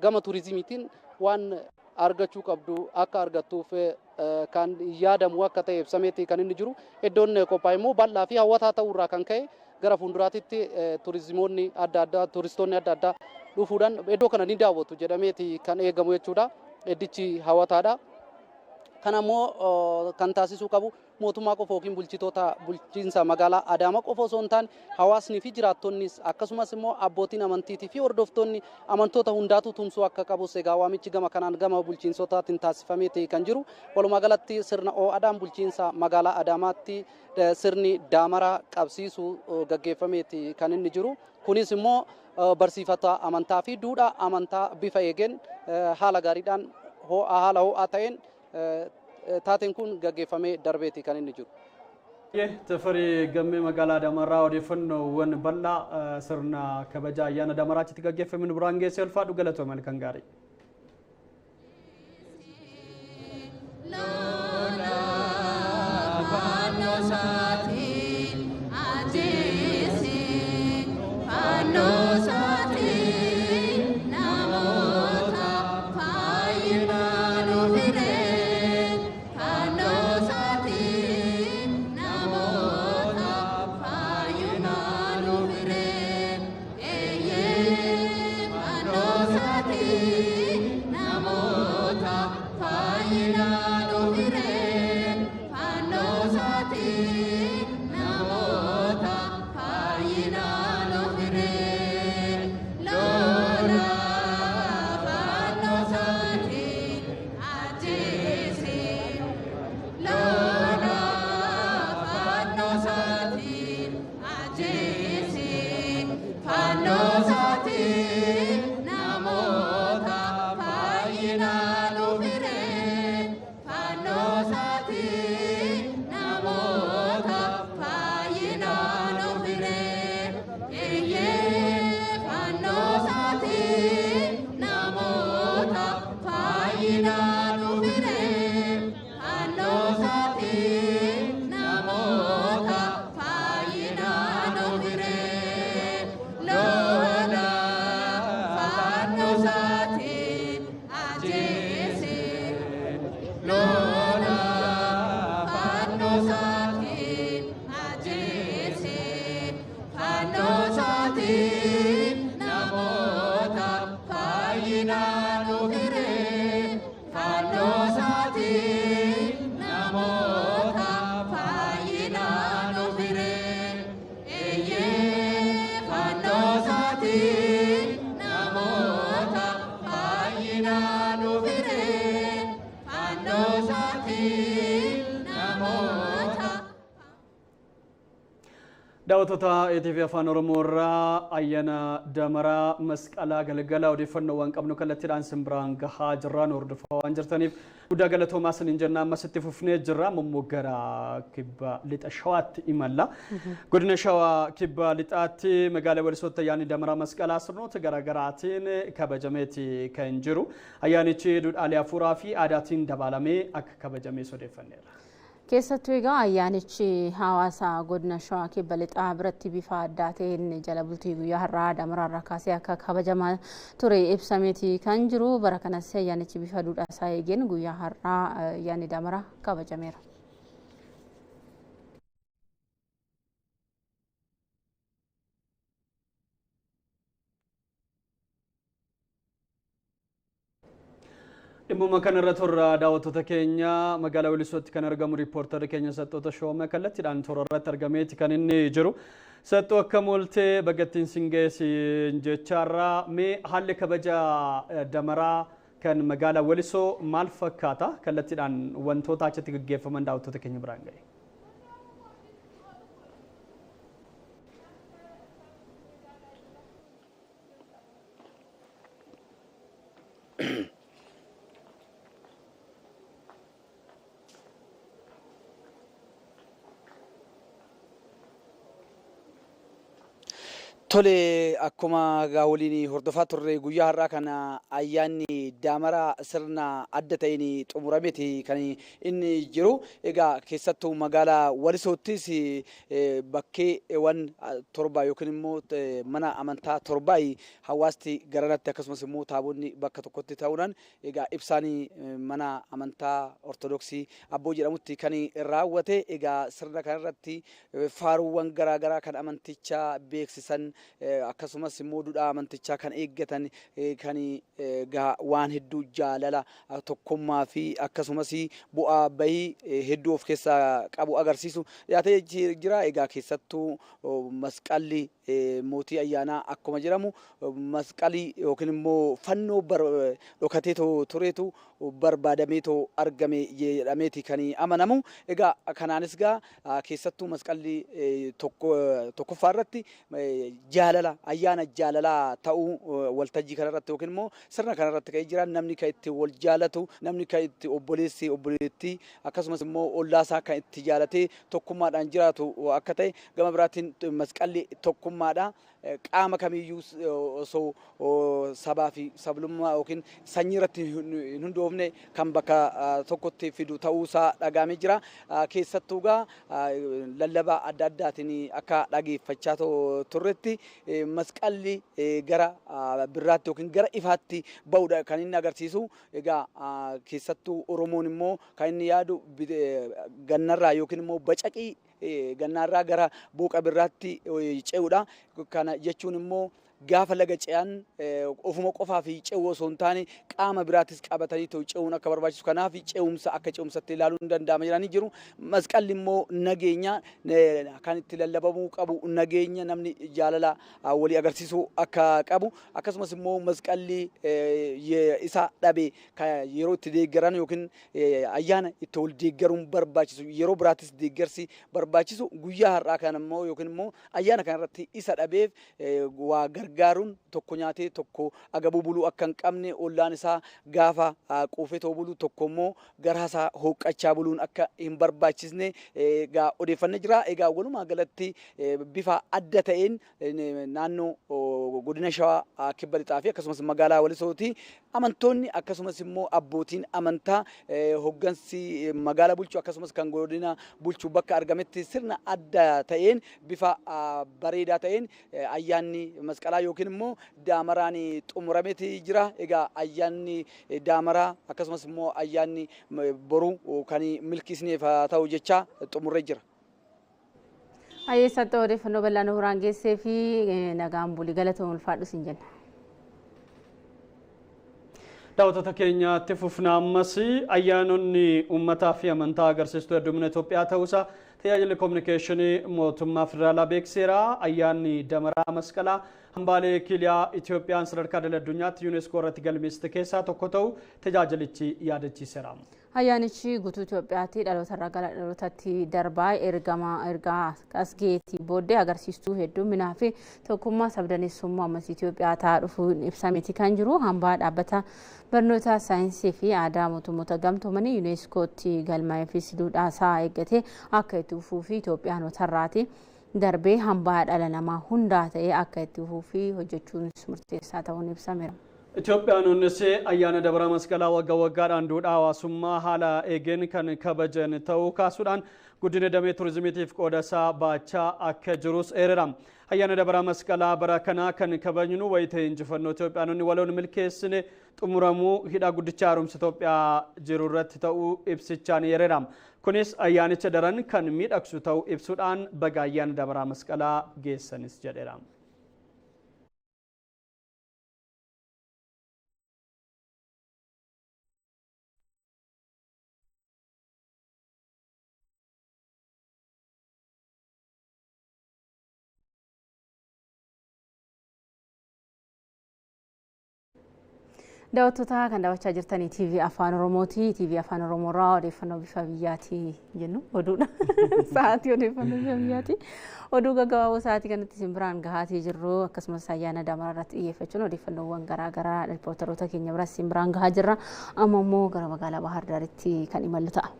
gama turizimiitiin waan argachuu qabdu akka argattuuf kan yaadamu akka ta'e ibsameeti kan inni jiru. Iddoon qophaa'e immoo bal'aa fi hawwataa ta'uurraa kan ka'e gara fuulduraatitti turizimoonni adda addaa, turistoonni adda addaa dhufuudhaan iddoo kana ni daawwatu jedhameeti kan eegamu jechuudha. Iddichi hawwataadha. Kana immoo kan taasisuu qabu mootummaa qofa yookiin bulchitoota bulchiinsa magaalaa Adaamaa qofa osoo hin taane hawaasnii fi jiraattonnis akkasumas immoo abbootiin amantiitii fi hordoftoonni amantoota hundaatu tumsuu akka qabus egaa waamichi gama kanaan gama bulchiinsotaatiin taasifameeti kan jiru. Walumaa galatti sirna ho'aadhaan bulchiinsa magaalaa Adaamaatti sirni daamaraa qabsiisuu gaggeeffameeti kan inni jiru. Kunis immoo barsiifata amantaa fi duudhaa amantaa bifa eegeen haala gaariidhaan haala ho'aa ta'een taateen kun gaggeeffamee darbeeti kan inni jiru. Tafarii Gammee magaalaa Adaamaarraa odeeffannoowwan bal'aa sirna kabaja ayyaana Daamaraatti gaggeeffame nu biraan geesse ulfaadhu galatooma kan gaarii. Daawwattoota ETV Afaan Oromoo irraa ayyaana Damaraa Masqalaa galgala odeeffannoowwan qabnu kallattiidhaan simbiraan gahaa jirra. Nu hordofaa waan jirtaniif guddaa galatoomaa isiniin jenna. Ammas itti fufnee jirra. Ammoo gara kibba lixa Shawaatti imalla. Godina Shawaa kibba lixaatti magaalaa Walisootti ayyaanni Damaraa Masqalaa sirnoota garaagaraatiin kabajameeti kan jiru. Ayyaanichi duudhaalee hafuuraa fi aadaatiin dabaalamee akka kabajamees odeeffanneerra. Keessattuu egaa ayyaanichi hawaasa godina Shawaa kibba lixaa biratti bifa addaa ta'een jala bultii guyyaa har'aa Damaraarraa kaasee akka kabajamaa ture ibsameeti kan jiru. Bara kanas ayyaanichi bifa duudhaa isaa eegeen guyyaa har'aa ayyaanni Damaraa kabajameera. Dhimmuma kanarra turra daawwattoota keenya magaalaa Walisootti kan argamu riippoortarri keenya Saxxoota Shoome kallattiidhaan toora irratti argameeti kan inni jiru. Saxxoo akkam ooltee bagattiin siin geessin jechaarraa mee haalli kabaja Damaraa kan magaalaa Walisoo maal fakkaata? Kallattiidhaan wantoota achitti gaggeeffaman daawwattoota keenya biraan gahe. Tole, akkuma waliin hordofaa turre guyyaa har'aa kana ayyaanni Daamaraa sirna adda ta'een xumurameeti kan inni jiru. Egaa keessattuu magaalaa Walisoottis bakkeewwan torba yookiin immoo mana amantaa torbaa hawaasti garanatti akkasumas immoo taabonni bakka tokkotti ta'uudhaan egaa ibsaan mana amantaa Ortodoksii Abboo jedhamutti kan raawwate. Egaa sirna kanarratti faaruuwwan garaagaraa kan amantichaa beeksisan akkasumas immoo duudhaa amantichaa kan eeggatan kan waan hedduu jaalala tokkummaa fi akkasumas bu'aa bahii hedduu of keessaa qabu agarsiisu dhiyaatee jira. Egaa keessattuu masqalli mootii ayyaanaa akkuma jedhamu masqalii yookiin immoo fannoo dhokatee tureetu barbaadameetoo argame jedhameeti kan amanamu. Egaa kanaanis gaa keessattuu masqalli tokkoffaa irratti jaalala ayyaana jaalalaa ta'uu waltajjii kanarratti yookiin immoo sirna kanarratti ka'ee jira. Namni kan itti wal jaalatu, namni kan itti obboleessi obboleettii akkasumas immoo ollaasaa kan itti jaalatee tokkummaadhaan jiraatu akka ta'e gama biraatiin masqalli tokkummaadha. Qaama kamiyyuu osoo sabaa fi sablummaa yookiin sanyii irratti hin hundoofne kan bakka tokkotti fidu ta'uusaa dhagahamee jira. Keessattuu gaa lallabaa adda addaatiin akka dhageeffachaa turretti masqalli gara birraatti yookiin gara ifaatti ba'uudha kan inni agarsiisu. Egaa keessattuu Oromoon immoo kan inni yaadu gannarraa yookiin immoo bacaqii gannaarraa gara booqa birraatti ce'uudha. Kana jechuun immoo gaafa laga ce'an ofuma qofaa fi ce'uu osoo hin taane qaama biraattis qabatanii ce'uun akka barbaachisu kanaaf ce'umsa akka ce'umsatti ilaaluun hin danda'ama jedhanii jiru. Masqalli immoo nageenya kan itti lallabamuu qabu nageenya namni jaalala walii agarsiisuu akka qabu akkasumas immoo masqalli isa dhabe yeroo itti deeggaran yookiin ayyaana itti wal deeggaruun barbaachisu yeroo biraattis deeggarsi barbaachisu guyyaa har'aa kana immoo yookiin immoo ayyaana kanarratti isa dhabeef waa gargaaruun tokko nyaatee tokko agabuu buluu akka hin qabne ollaan isaa gaafa quufee too bulu tokko immoo garaa isaa hooqqachaa buluun akka hin barbaachisne egaa odeeffannee jira. Egaa walumaa galatti bifa adda ta'een naannoo godina Shawaa Kibba Lixaa fi akkasumas magaalaa Walisooti amantoonni akkasumas immoo abbootiin amantaa hoggansi magaalaa bulchu akkasumas kan godina bulchu bakka argametti sirna adda ta'een bifa bareedaa ta'een ayyaanni masqalaa yookiin immoo daamaraan xumurameeti jira. Egaa ayyaanni daamaraa akkasumas immoo ayyaanni boruu kan milkiisneef ta'u jecha xumurree jira. Ayyeessatti odeeffannoo bal'aa nu biraan geessee fi nagaan bulii galatoon ulfaadhu siin jenna. Daawwattoota keenyaatti fufna ammas ayyaanonni uummataa fi amantaa agarsiistuu heddumina Itoophiyaa ta'uusaa tajaajilli kominikeeshinii mootummaa federaalaa beeksiseera. Ayyaanni Damaraa Masqalaa hambaalee kiliyaa Itoophiyaan sadarkaa idil addunyaatti UNESCO irratti galmeessite keessaa tokko ta'uu tajaajilichi yaadachiiseera. Ayyaanichi guutuu Itoophiyaatti dhalootarraa gara dhalootatti darbaa ergaa as geetii booddee agarsiistuu hedduminaa fi tokkummaa sabdaneessummaa uummata Itoophiyaa ta'aa dhufuun ibsameeti kan jiru. Hambaa dhaabbata barnoota saayinsii fi aadaa mootummoota gamtoomanii UNESCOtti galmaa'ee fi duudhaa isaa eeggatee akka itti fufuu fi Itoophiyaanotarraati darbee hambaa dhala namaa hundaa ta'ee akka itti fufuu fi hojjechuunis murteessaa ta'uun ibsameera. Itoophiyaanonnis ayyaana Dabara Masqalaa waggaa waggaadhaan duudhaa hawaasummaa haala eegeen kan kabajan ta'uu kaasuudhaan guddina damee turizimiitiif qooda isaa baachaa akka jirus eereera. Ayyaana Dabara Masqalaa bara kanaa kan kabajnu wayita injifannoo Itoophiyaanonni waloon milkeessine xumuramuu hidha guddicha haaromsa Itoophiyaa jiru irratti ta'uu ibsichaan eereera. Kunis ayyaanicha daran kan miidhagsu ta'uu ibsuudhaan baga ayyaana Dabara Masqalaa geessanis jedheera. Daawwattoota kan daawwachaa jirtanii TV Afaan Oromooti. TV Afaan Oromoo irraa odeeffannoo bifa biyyaati jennu oduudha. Sa'aatii odeeffannoo bifa biyyaati. Oduu gaggabaaboo sa'aatii kanatti isin biraan gahaatii jirru akkasumas ayyaana Damaraa irratti xiyyeeffachuun odeeffannoowwan garaagaraa riippoortaroota keenya biraa isin biraan gahaa jirra. Amma immoo gara magaalaa Baahir Daaritti kan imallu ta'a.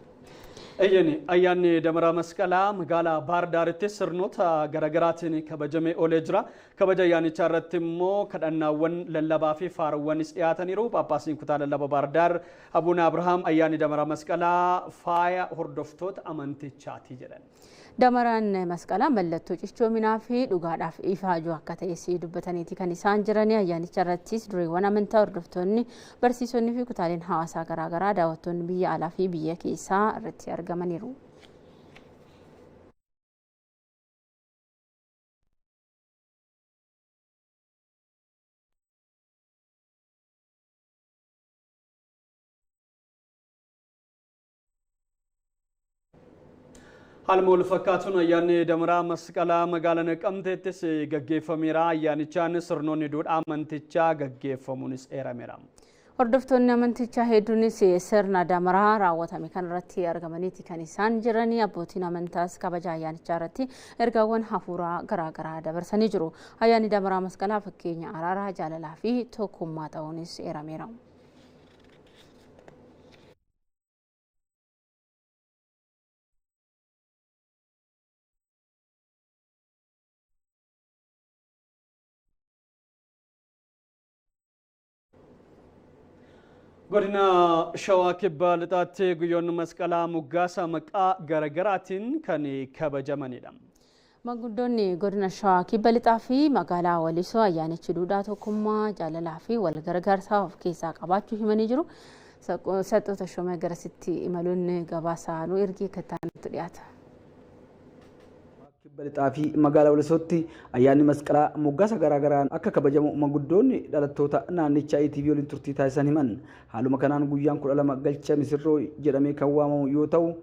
Eeyyani ayyaanni Damaraa Masqalaa magaalaa Baahir Daaritti sirnoota garaagaraatiin kabajamee oolee jira. Kabaja ayyaanichaa irratti immoo kadhannaawwan lallabaa fi faaruwwanis dhiyaataniiru. Phaaphaasiin kutaa lallaba Baahir Daar Abuuna Abrahaam ayyaanni Damaraa Masqalaa faaya hordoftoota amantichaati jedhan. Damaraan Masqalaa mallattoo cichoominaa fi dhugaadhaaf ifaajuu akka ta'es dubbataniiti kan isaan jiran. Ayyaanicha irrattis dureewwan amantaa hordoftoonni barsiisonni fi kutaaleen hawaasaa garaagaraa daawwattoonni biyya alaa fi biyya keessaa irratti argamaniiru. Haaluma wal fakkaatuun ayyaanni Damaraa Masqalaa magaalaa Naqamteettis gaggeeffameera. Ayyaanichaan sirnoonni duudhaa amantichaa gaggeeffamuunis eerameera. Hordoftoonni amantichaa hedduunis sirna damaraa raawwatame kanarratti argamaniiti kan isaan jiranii. Abbootiin amantaas kabaja ayyaanichaa irratti ergaawwan hafuuraa garaagaraa dabarsanii jiru. Ayyaanni Damaraa Masqalaa fakkeenya araaraa, jaalalaa fi tokkummaa ta'uunis eerameera. Godina Shawaa Kibbaa Lixaatti guyyoonni masqalaa moggaasa maqaa garaagaraatiin kan kabajamanidha. Manguddoonni godina Shawaa Kibba Lixaa fi magaalaa Walisoo ayyaanichi duudhaa tokkummaa, jaalalaa fi wal gargaarsaa of keessaa qabaachuu himanii jiru. Saxxoota Shomee garasitti imaluun gabaasaa nu ergee akka itti dhiyaata. Kibba Lixaa fi magaalaa Walisootti ayyaanni masqalaa moggaasa garaagaraan akka kabajamu manguddoonni dhalattoota naannichaa ETV waliin turtii taasisan himan. Haaluma kanaan guyyaan 12 galcha misirroo jedhamee kan waamamu yoo ta'u,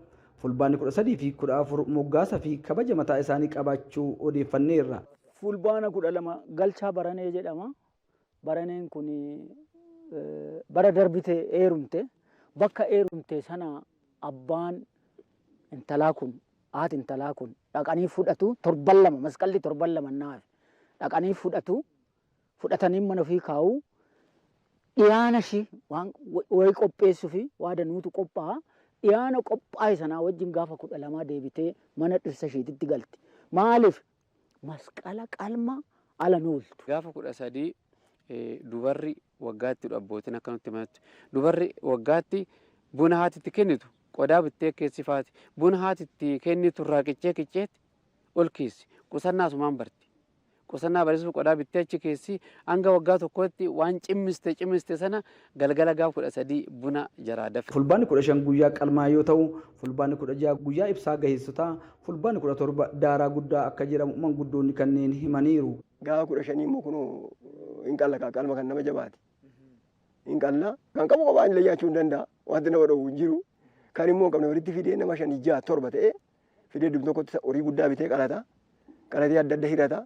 fulbaanni 13 fi 14 moggaasa fi kabaja mataa isaanii qabaachuu odeeffanneerra. Fulbaana 12 galchaa baranee jedhama. Baraneen kun bara darbite eerumte, bakka eerumte sana abbaan intalaa kun, haati intalaa kun dhaqanii fudhatu. Torban 2, masqalli torban 2 naaf dhaqanii fudhatu. Fudhatanii mana ofii kaa'u. Dhiyaana ishii waan wayii qopheessuu fi waa danuutu qophaa'a. Dhiyaana qophaa'e sanaa wajjin gaafa 12 deebitee mana dhirsa isheetitti galti. Maaliif? Masqala qalma ala nooltu. Gaafa 13 dubarri waggaatti, abbootiin akka nutti manatti, dubarri waggaatti buna haatitti kennitu qodaa bittee keessifaati. Buna haatitti kennitu irraa qiccee qicceetti ol keessi. Qusannaa asumaan barti. Qusannaa barsiisuuf qodaa bittee achi keessi. Hanga waggaa tokkotti waan cimmiste cimmiste sana galgala gaafa 13 buna jaraa dafe. Fulbaanni 15 guyyaa qalmaa yoo ta'u, fulbaanni 16 guyyaa ibsaa gaheessotaa, fulbaanni 17 daaraa guddaa akka jedhamu manguddoonni kanneen himaniiru. Gaafa 15 immoo kunoo hin qalla, qalma kan nama jabaate. Hin qalla. Kan qabu kophaa illee nyaachuu hin danda'a. Wanti nama dhowwu hin jiru. Kan immoo hin qabne walitti fidee nama 5, 6, 7 ta'ee fidee dubbi tokkotti horii guddaa bitee qalata. Qalatee adda adda hirata.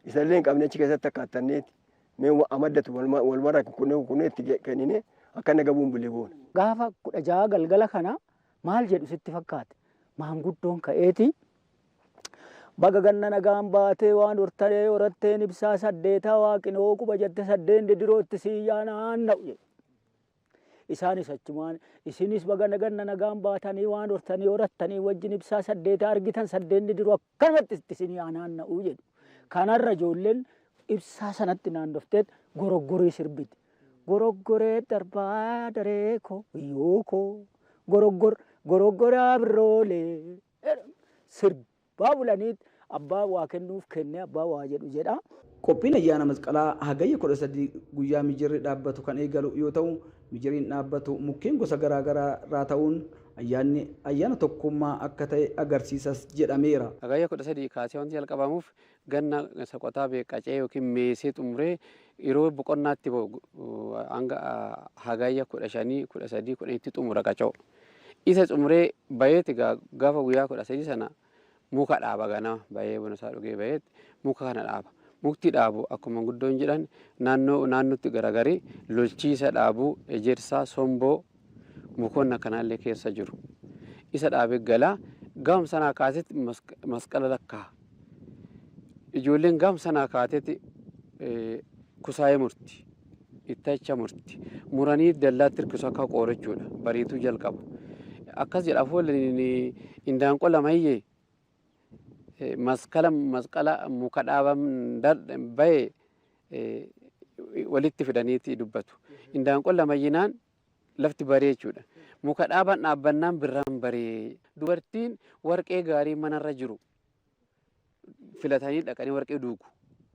Isallee hin qabne achi keessatti akkaattanneeti. Mee amaddatu walumarraa kunnee kunnee itti kennine akka inni gabuun bulle goona. Gaafa 16 galgala kana maal jedhu sitti fakkaate? Maanguddoon ka'eeti, "Baga ganna nagaan baatee, waan hortee horatteen ibsaa saddeetaa waaqinoo quba jette saddeen didirootti siiyyaa naanna'u" jedhu. Isaanis achumaan, "Isinis baga ganna nagaan baatanii, waan hortanii horattanii wajjin ibsaa saddeetaa argitan, saddeen didiroo akkanumatti itti isinii haa naanna'u" jedhu. Kanarra ijoolleen ibsaa sanatti naannofteet goroggorii sirbiti. "Goroggoree darbaa daree koo yoo koo goroggor goroggoraa birroolee" sirbaa bulaniit abbaa waa kennuuf kennee abbaa waa jedhu jedha. Qophiin ayyaana masqalaa Hagayya 13 guyyaa mijirri dhaabbatu kan eegalu yoo ta'u, mijiriin dhaabbatu mukkeen gosa garaagaraa irraa ta'uun ayyaanni ayyaana tokkummaa akka ta'e agarsiisas jedhameera. Hagayya 13 kaasee wanti jalqabamuuf ganna soqotaa qacee yookiin meesee xumuree yeroo boqonnaatti ba'u hanga Hagayya 15, 13, 10tti xumura qaca'u. Isa xumuree baheeti gaafa guyyaa 13 sana muka dhaaba. Ganama bahee buna isaa dhugee baheeti muka kana dhaaba. Mukti dhaabu akkuma guddoon jedhan naannoo naannootti garagarii lolchiisa dhaabuu, ejersaa, somboo, mukoonni akkanaallee keessa jiru. Isa dhaabee galaa gaam sanaa kaasetti masqala lakkaa'a. Ijoolleen gaam sanaa kaateeti kusaayee murti. Ittacha murti. Muranii dallaatti hirkisu akka qoorachuudha. Bariituu jalqabu. Akkas jedha afoolli, indaanqoo lama hiyyee maskala masqala muka dhaaban bahe walitti fidaniiti dubbatu. Indaanqoo lama iyyinaan lafti baree jechuudha. Muka dhaaban dhaabbannaan birraan baree. Dubartiin warqee gaarii manarra jiru filatanii dhaqanii warqee duugu.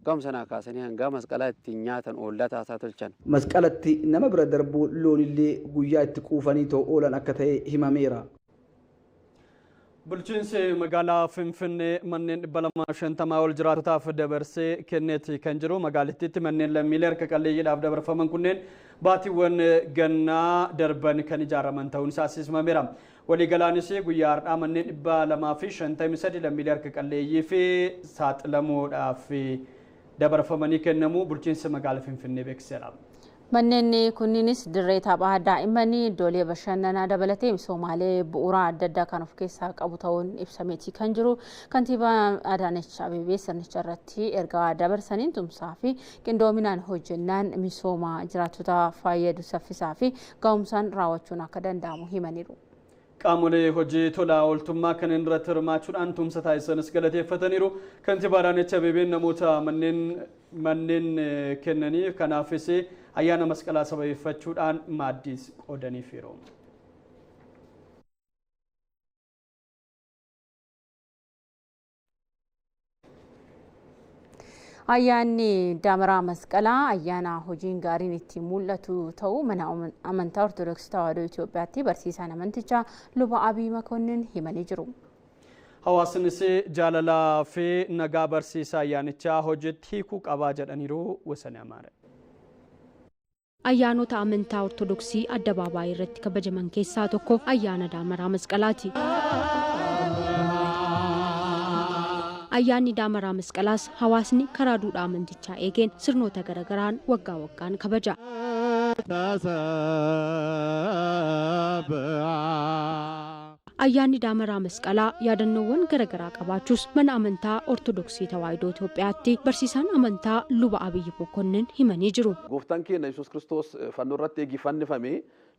Gam sanaa kaasanii hangaa masqalaa ittiin nyaatan oollaa taasaa tolchan. Masqalatti nama bira darbuu loonillee guyyaa itti quufanii too oolan akka ta'e himameera. Bulchiinsi magaalaa Finfinnee manneen 250 ol jiraattotaaf dabarsee kenneeti kan jiru. Magaalittiitti manneen lammiilee harka qalleeyyiidhaaf dabarfaman kunneen baatiiwwan gannaa darban kan ijaaraman ta'uun isaas himameera. Waliigalaanis guyyaa har'aa manneen 253 lammiilee harka qalleeyyii fi saaxilamuudhaaf dabarfamanii kennamu bulchiinsi magaalaa Finfinnee beeksiseera. Manneen kunniinis dirree taphaa daa'immanii, iddoolee bashannanaa dabalatee misoomaalee bu'uuraa adda addaa kan of keessaa qabu ta'uun ibsameeti kan jiru. Kantiibaa Adaanech Abeebee sirnicha irratti ergaa dabarsaniin tumsaa fi qindoominaan hojjennaan misooma jiraattota fayyadu saffisaa fi ga'umsaan raawwachuun akka danda'amu himaniiru. Qaamolee hojii tola ooltummaa kanneen irratti hirmaachuudhaan tumsa taasisanis galateeffataniiru. Kantiibaa Adaanech Abeebeen namoota manneen kennaniif kanaafis ayyaana masqalaa sababeeffachuudhaan maaddiis qoodaniifiiru. Ayyaanni Daamaraa Masqalaa ayyaana hojiin gaariin ittiin mul'atu ta'uu mana amantaa Ortodoksii Tawaahidoo Itoophiyaatti barsiisaan amantichaa Luba Abiy Makonnin himanii jiru. Hawaasnis jaalalaa fi nagaa barsiisaa ayyaanichaa hojiitti hiikuu qabaa jedhaniiru. Wasanee Amaare. Ayyaanota amantaa Ortodoksii addabaabaayii irratti kabajaman keessaa tokko ayyaana Daamaraa Masqalaati. Ayyaanni Daamaraa Masqalaas hawaasni karaa duudhaa amantichaa eegeen sirnoota garagaraan waggaa waggaan kabaja. Ayyaanni Daamaraa Masqalaa yaadannoowwan garagaraa qabaachuus mana amantaa Ortodoksii Tawaahidoo Itoophiyaatti barsiisaan amantaa Luba Abiy Mokonnin himanii jiru. Gooftaan keenya Yesuus Kiristoos fannoo irratti eegi fannifame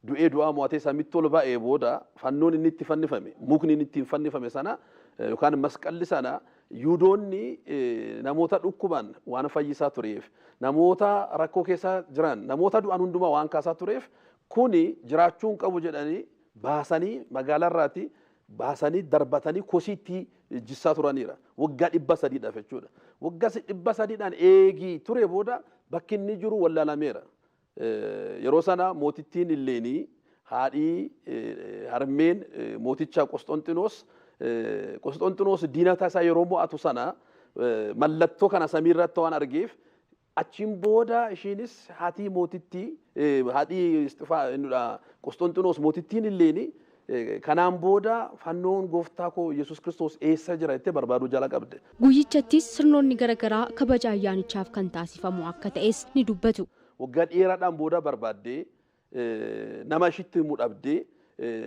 du'ee du'aa mo'atee samitti ol ba'ee booda fannoon inni itti fannifame, mukni inni ittiin fannifame sana yookaan masqalli sana Yihudoonni namoota dhukkuban waan fayyisaa tureef, namoota rakkoo keessa jiran, namoota du'an hundumaa waan kaasaa tureef, kuni jiraachuu hin qabu jedhanii baasanii magaalaa irraati baasanii darbatanii kosiitti jissaa turaniira. Waggaa 300dhaaf jechuudha. Waggaa 300dhaan eegii ture booda bakki inni jiru wallaalameera. Yeroo sana mootittiin Illeenii, haadhii harmeen mooticha Qosxonxinoos, Qosxonxinoos diinota isaa yeroo mo'atu sana mallattoo kana samii irratti waan argeef, achiin booda ishiinis haatii mootittii, haadhii Qosxonxinoos, mootittiin Illeenii, kanaan booda fannoon gooftaa koo Yesuus Kiristoos eessa jira jettee barbaaduu jala qabde. Guyyichattis sirnoonni garagaraa kabaja ayyaanichaaf kan taasifamu akka ta'es ni dubbatu. Waggaa dheeraadhaan booda barbaaddee nama ishitti himu dhabdee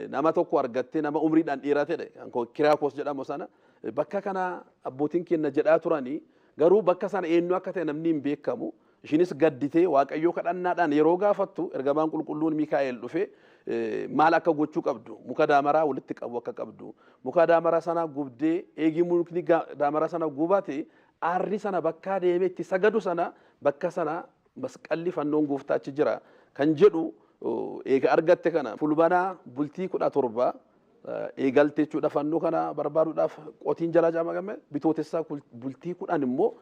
nama tokko argattee, nama umriidhaan dheeraa ta'e Kiriyaakoos jedhamu sana, bakka kana abbootiin keenya jedhaa turanii, garuu bakka sana eenyu akka ta'e namni hin beekamu. Ishiinis gadditee Waaqayyoo kadhannaadhaan yeroo gaafattu ergamaan qulqulluun Mikaa'el dhufe maal akka gochuu qabdu, muka daamaraa walitti qabu akka qabdu, muka daamaraa sana gubdee, eegii mukni daamaraa sana gubate aarri sana bakkaa deemee itti sagadu sana, bakka sana masqalli fannoon gooftaa achi jira kan jedhu eega argatte, kana Fulbaanaa bultii 17 eegalte jechuudha. Fannoo kana barbaaduudhaaf qotiin jalaa caamaqame. Bitootessaa bultii 10 immoo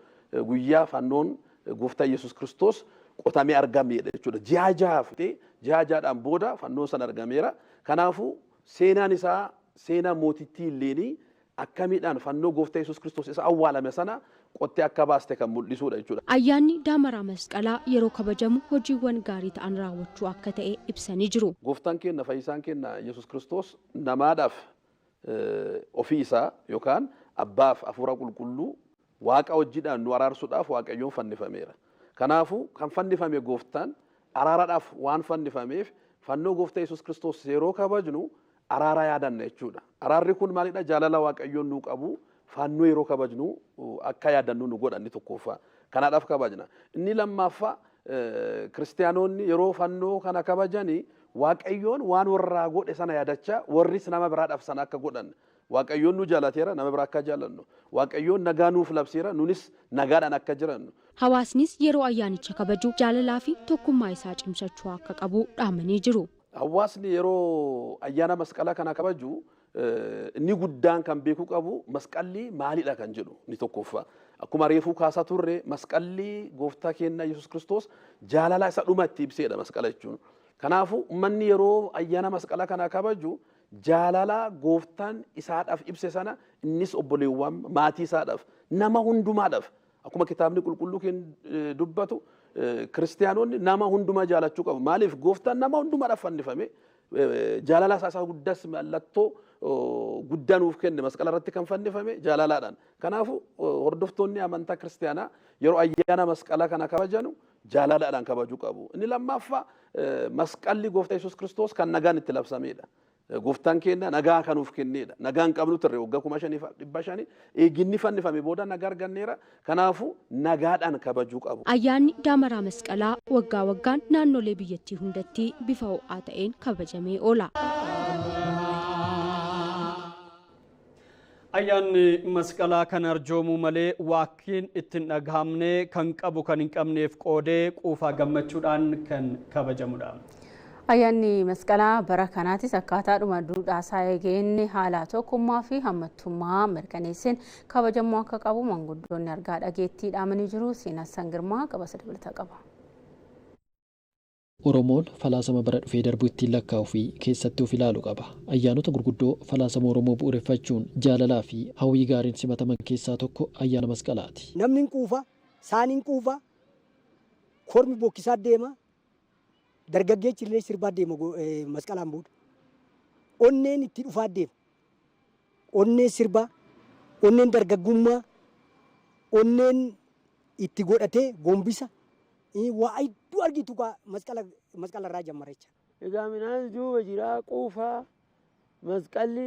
guyyaa fannoon gooftaa Yesuus Kiristoos qotamee argameedha jechuudha. Ji'a jahaaf ji'a jahaadhaan booda fannoon sana argameera. Kanaafuu seenaan isaa seenaa mootittii Illeenii akkamiidhaan fannoo gooftaa Yesuus Kiristoos isa awwaalame sana qottee akka baaste kan mul'isuudha jechuudha. Ayyaanni Daamaraa Masqalaa yeroo kabajamu hojiiwwan gaarii ta'an raawwachuu akka ta'e ibsanii jiru. Gooftaan keenya, fayyisaan keenya Yesuus Kiristoos namaadhaaf ofii isaa yookaan abbaaf hafuura qulqulluu Waaqa wajjidhaan nu araarsuudhaaf Waaqayyoon fannifameera. Kanaafuu kan fannifame gooftaan araaraadhaaf waan fannifameef, fannoo gooftaa Yesuus Kiristoos yeroo kabajnu araara yaadanna jechuudha. Araarri kun maalidha? Jaalala Waaqayyoon nuu qabu fannoo yeroo kabajnu akka yaadannu nu godha inni tokkoffaa. Kanaadhaaf kabajna. Inni lammaaffaa, kiristiyaanonni yeroo fannoo kana kabajani Waaqayyoon waan warraa godhe sana yaadachaa warris nama biraadhaaf sana akka godhan. Waaqayyoon nu jaalateera, nama biraa akka jaalannu. Waaqayyoon nagaa nuuf labseera, nunis nagaadhaan akka jirannu. Hawaasnis yeroo ayyaanicha kabaju jaalalaa fi tokkummaa isaa cimsachuu akka qabu dhaamanii jiru. Hawaasni yeroo ayyaana masqalaa kana kabaju inni guddaan kan beekuu qabu masqalli maalidha kan jedhu inni tokkoffaa. Akkuma reefuu kaasaa turre, masqalli gooftaa keenya Yesuus Kiristoos jaalala isa dhuma itti ibseedha masqala jechuun. Kanaafuu uummanni yeroo ayyaana masqala kana kabaju Jaalala gooftaan isaadhaaf ibse sana innis obboleewwan maatii isaadhaaf nama hundumaadhaaf akkuma kitaabni qulqulluu keenya dubbatu kiristiyaanonni nama hundumaa jaalachuu qabu. Maaliif gooftaan nama hundumaadhaaf fannifame jaalala isaa guddaas mallattoo guddaa nuuf kenne masqala irratti kan fannifame jaalalaadhaan. Kanaafuu hordoftoonni amantaa kiristiyaanaa yeroo ayyaana masqalaa kana kabajanu jaalalaadhaan kabajuu qabu. Inni lammaffaa masqalli gooftaa Yesuus Kiristoos kan nagaan itti labsamedha. Gooftaan keenya nagaa kan nuuf kennedha. Nagaan qabnu turre waggaa 5500 eeginni fannifame booda nagaa arganneera. Kanaafuu nagaadhaan kabajuu qabu. Ayyaanni Daamaraa Masqalaa waggaa waggaan naannolee biyyattii hundatti bifa ho'aa ta'een kabajamee oola. Ayyaanni masqalaa kan arjoomuu malee waakkiin ittiin dhagahamne kan qabu kan hin qabneef qoodee quufaa gammachuudhaan kan kabajamudha. Ayyaanni masqalaa bara kanaatis akkaataadhuma duudhaa isaa eegeen haala tokkummaa fi hammattummaa mirkaneesseen kabajamuu akka qabu manguddoonni argaa dhageettii dhaamanii jiru. Seenaa Girmaa gabaasa dabalataa qaba. Oromoon falaasama bara dhufee darbu ittiin lakkaa'uu fi keessatti of ilaalu qaba. Ayyaanota gurguddoo falaasama Oromoo bu'uureffachuun jaalalaa fi hawwii gaariin simataman keessaa tokko ayyaana masqalaati. Namni hin quufa, saan hin quufa, kormi bokkisaa deema, dargaggeechi illee sirbaa deema masqalaan booda. Onneen itti dhufaa deema. Onneen sirbaa, onneen dargaggummaa, onneen itti godhatee gombisa. Waa hedduu argitu masqala masqala irraa jammara jecha. Egaa midhaan duuba jiraa quufaa masqalli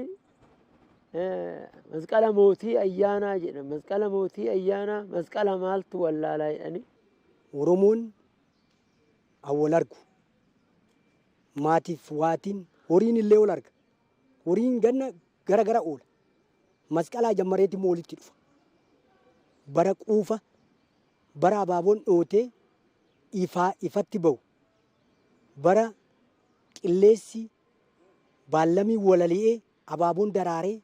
masqala mootii ayyaanaa jedha. Masqala mootii ayyaanaa masqala maaltu wallaalaa jedhani. Oromoon awwal argu. Maatiif waatiin horiin illee ol arga. Horiin ganna gara gara oola. Masqalaa jammareeti immoo walitti dhufa. Bara quufa bara abaaboon dhootee ifaa ifatti bahu. Bara qilleessi baallamii walali'ee abaaboon daraaree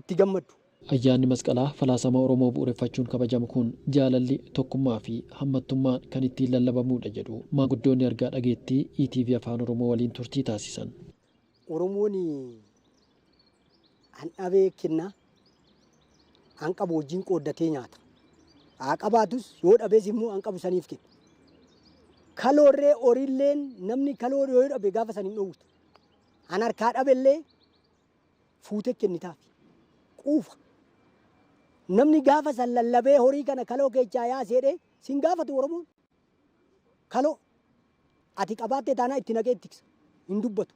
itti gammaddu. Ayyaanni masqalaa falaasama Oromoo bu'uureffachuun kabajamu kun jaalalli tokkummaa fi hammattummaan kan ittiin lallabamudha jedhu maanguddoonni argaa dhageettii ETV Afaan Oromoo waliin turtii taasisan. Oromoon an dhabee kennaa an qabu wajjin qooddatee nyaata. Haa qabaatus yoo dhabees immoo an qabu saniif kenna. Kaloorree horiilleen namni kaloo yoo dhabe gaafa san hin dhoowwitu. An harkaa dhabellee fuutee kennitaaf. Quufa. Namni gaafa san lallabee horii kana kaloo keessaa yaasee jedhee sin gaafatu Oromoon. Kaloo ati qabaattee taanaa itti naqee tiksa. Hin dubbatu.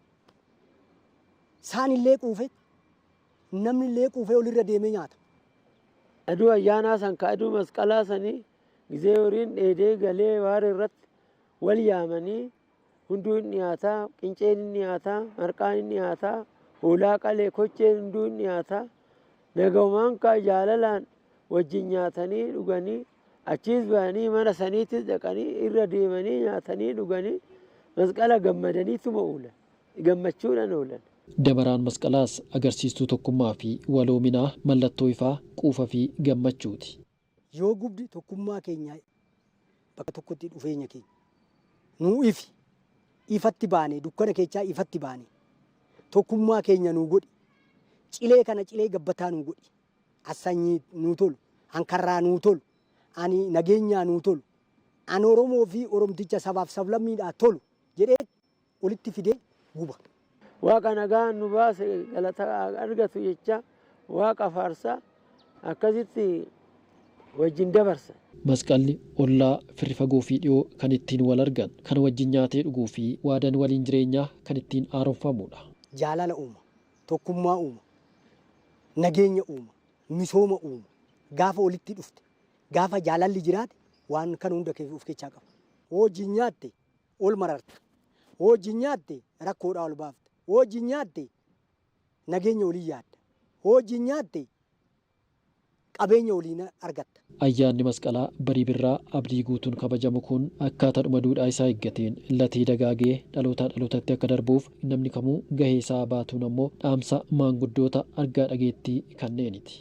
Saan illee quufe namni illee quufee olirra deemee nyaata. Aduu ayyaanaa san ka aduu masqalaa sanii gizee horiin dheedee galee waara irratti wal yaamanii hunduu hin dhiyaataa, qinceen hin dhiyaataa, marqaan hin dhiyaataa, hoolaa qalee kocheen hunduu hin dhiyaataa. Nagaumaan kaa jaalalaan wajjin nyaatanii dhuganii achiis bahanii mana saniittis dhaqanii irra deemanii nyaatanii dhuganii masqala gammadaniituma oolan. Gammachuudhaan oolan. Damaraan masqalaas agarsiistuu tokkummaa fi waloominaa mallattoo ifaa quufa fi gammachuuti. Yoo gubdi tokkummaa keenya bakka tokkotti dhufeenya keenya nuu ifi ifatti baane dukkana keessaa ifatti baane tokkummaa keenya nuu godhi cilee kana cilee gabbataa nuu godhi asanyii nuu tolu hankarraa nuu tolu ani nageenyaa nuu tolu an Oromoo fi Oromticha sabaaf sablammiidhaa tolu jedhee walitti fidee guba. Waaqa nagaan nu baase galata argatu jecha waaqa faarsaa akkasitti wajjin dabarsa. Masqalli ollaa firri fagoo fi dhiyoo kan ittiin wal argan kan wajjin nyaatee dhuguu fi waadaan waliin jireenyaa kan ittiin haaromfamudha. Jaalala uuma, tokkummaa uuma, nageenya uuma, misooma uuma. Gaafa walitti dhufte, gaafa jaalalli jiraate waan kana hunda of keessaa qaba. Wajjin nyaatte ol mararta. Wajjin nyaatte rakkoodhaa ol baafta. Wajjin nyaatte nageenya olii yaadda. Wajjin nyaatte qabeenya waliin argatta. Ayyaanni masqalaa barii birraa abdii guutuun kabajamu kun akkaataadhuma duudhaa isaa eeggateen latee dagaagee dhalootaa dhalootatti akka darbuuf namni kamuu gahee isaa baatuun ammoo dhaamsa maanguddoota argaa dhageettii kanneeniti.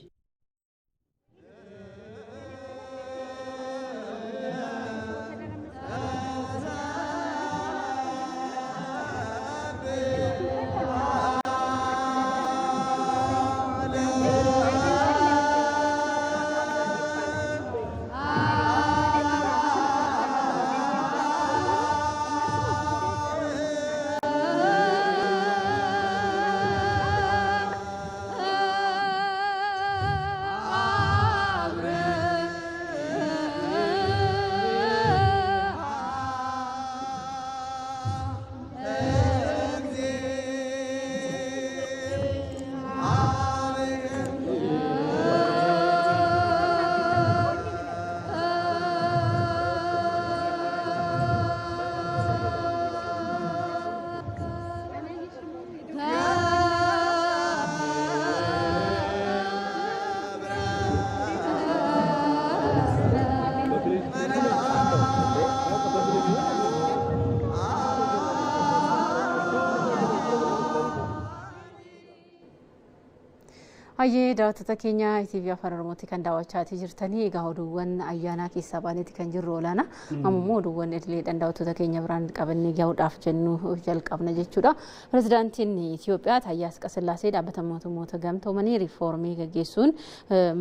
Hayyee daawwattoota keenya ITV Afaan Oromootti kan daawwachaa jirtanii egaa oduuwwan ayyaanaa keessaa baaneeti kan jirru olaana. Amma immoo oduuwwan idileedhaan daawwattoota keenya biraan qabannee gahuudhaaf jennu jalqabna jechuudha. Pirezidaantiin Itoophiyaa Taayyee Asqasillaasee dhaabbata mootummoota gamtoomanii riifoormii gaggeessuun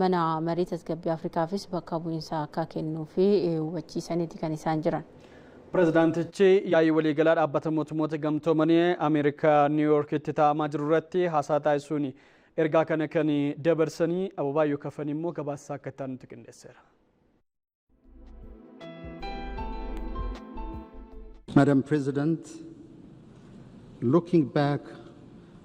mana marii tasgabbii Afrikaafis bakka bu'iinsa akka kennuu fi hubachiisaniiti kan isaan jiran. Pirezidaantichi yaa'ii waliigalaa dhaabbata mootummoota gamtoomanii Ameerikaa Niiwuyoorkitti taa'amaa jiru irratti haasaa taasisuun ergaa kana kan dabarsanii Ababaayyoo Kafan immoo gabaasa akka itti nutti qindeesseera. Madam President, looking back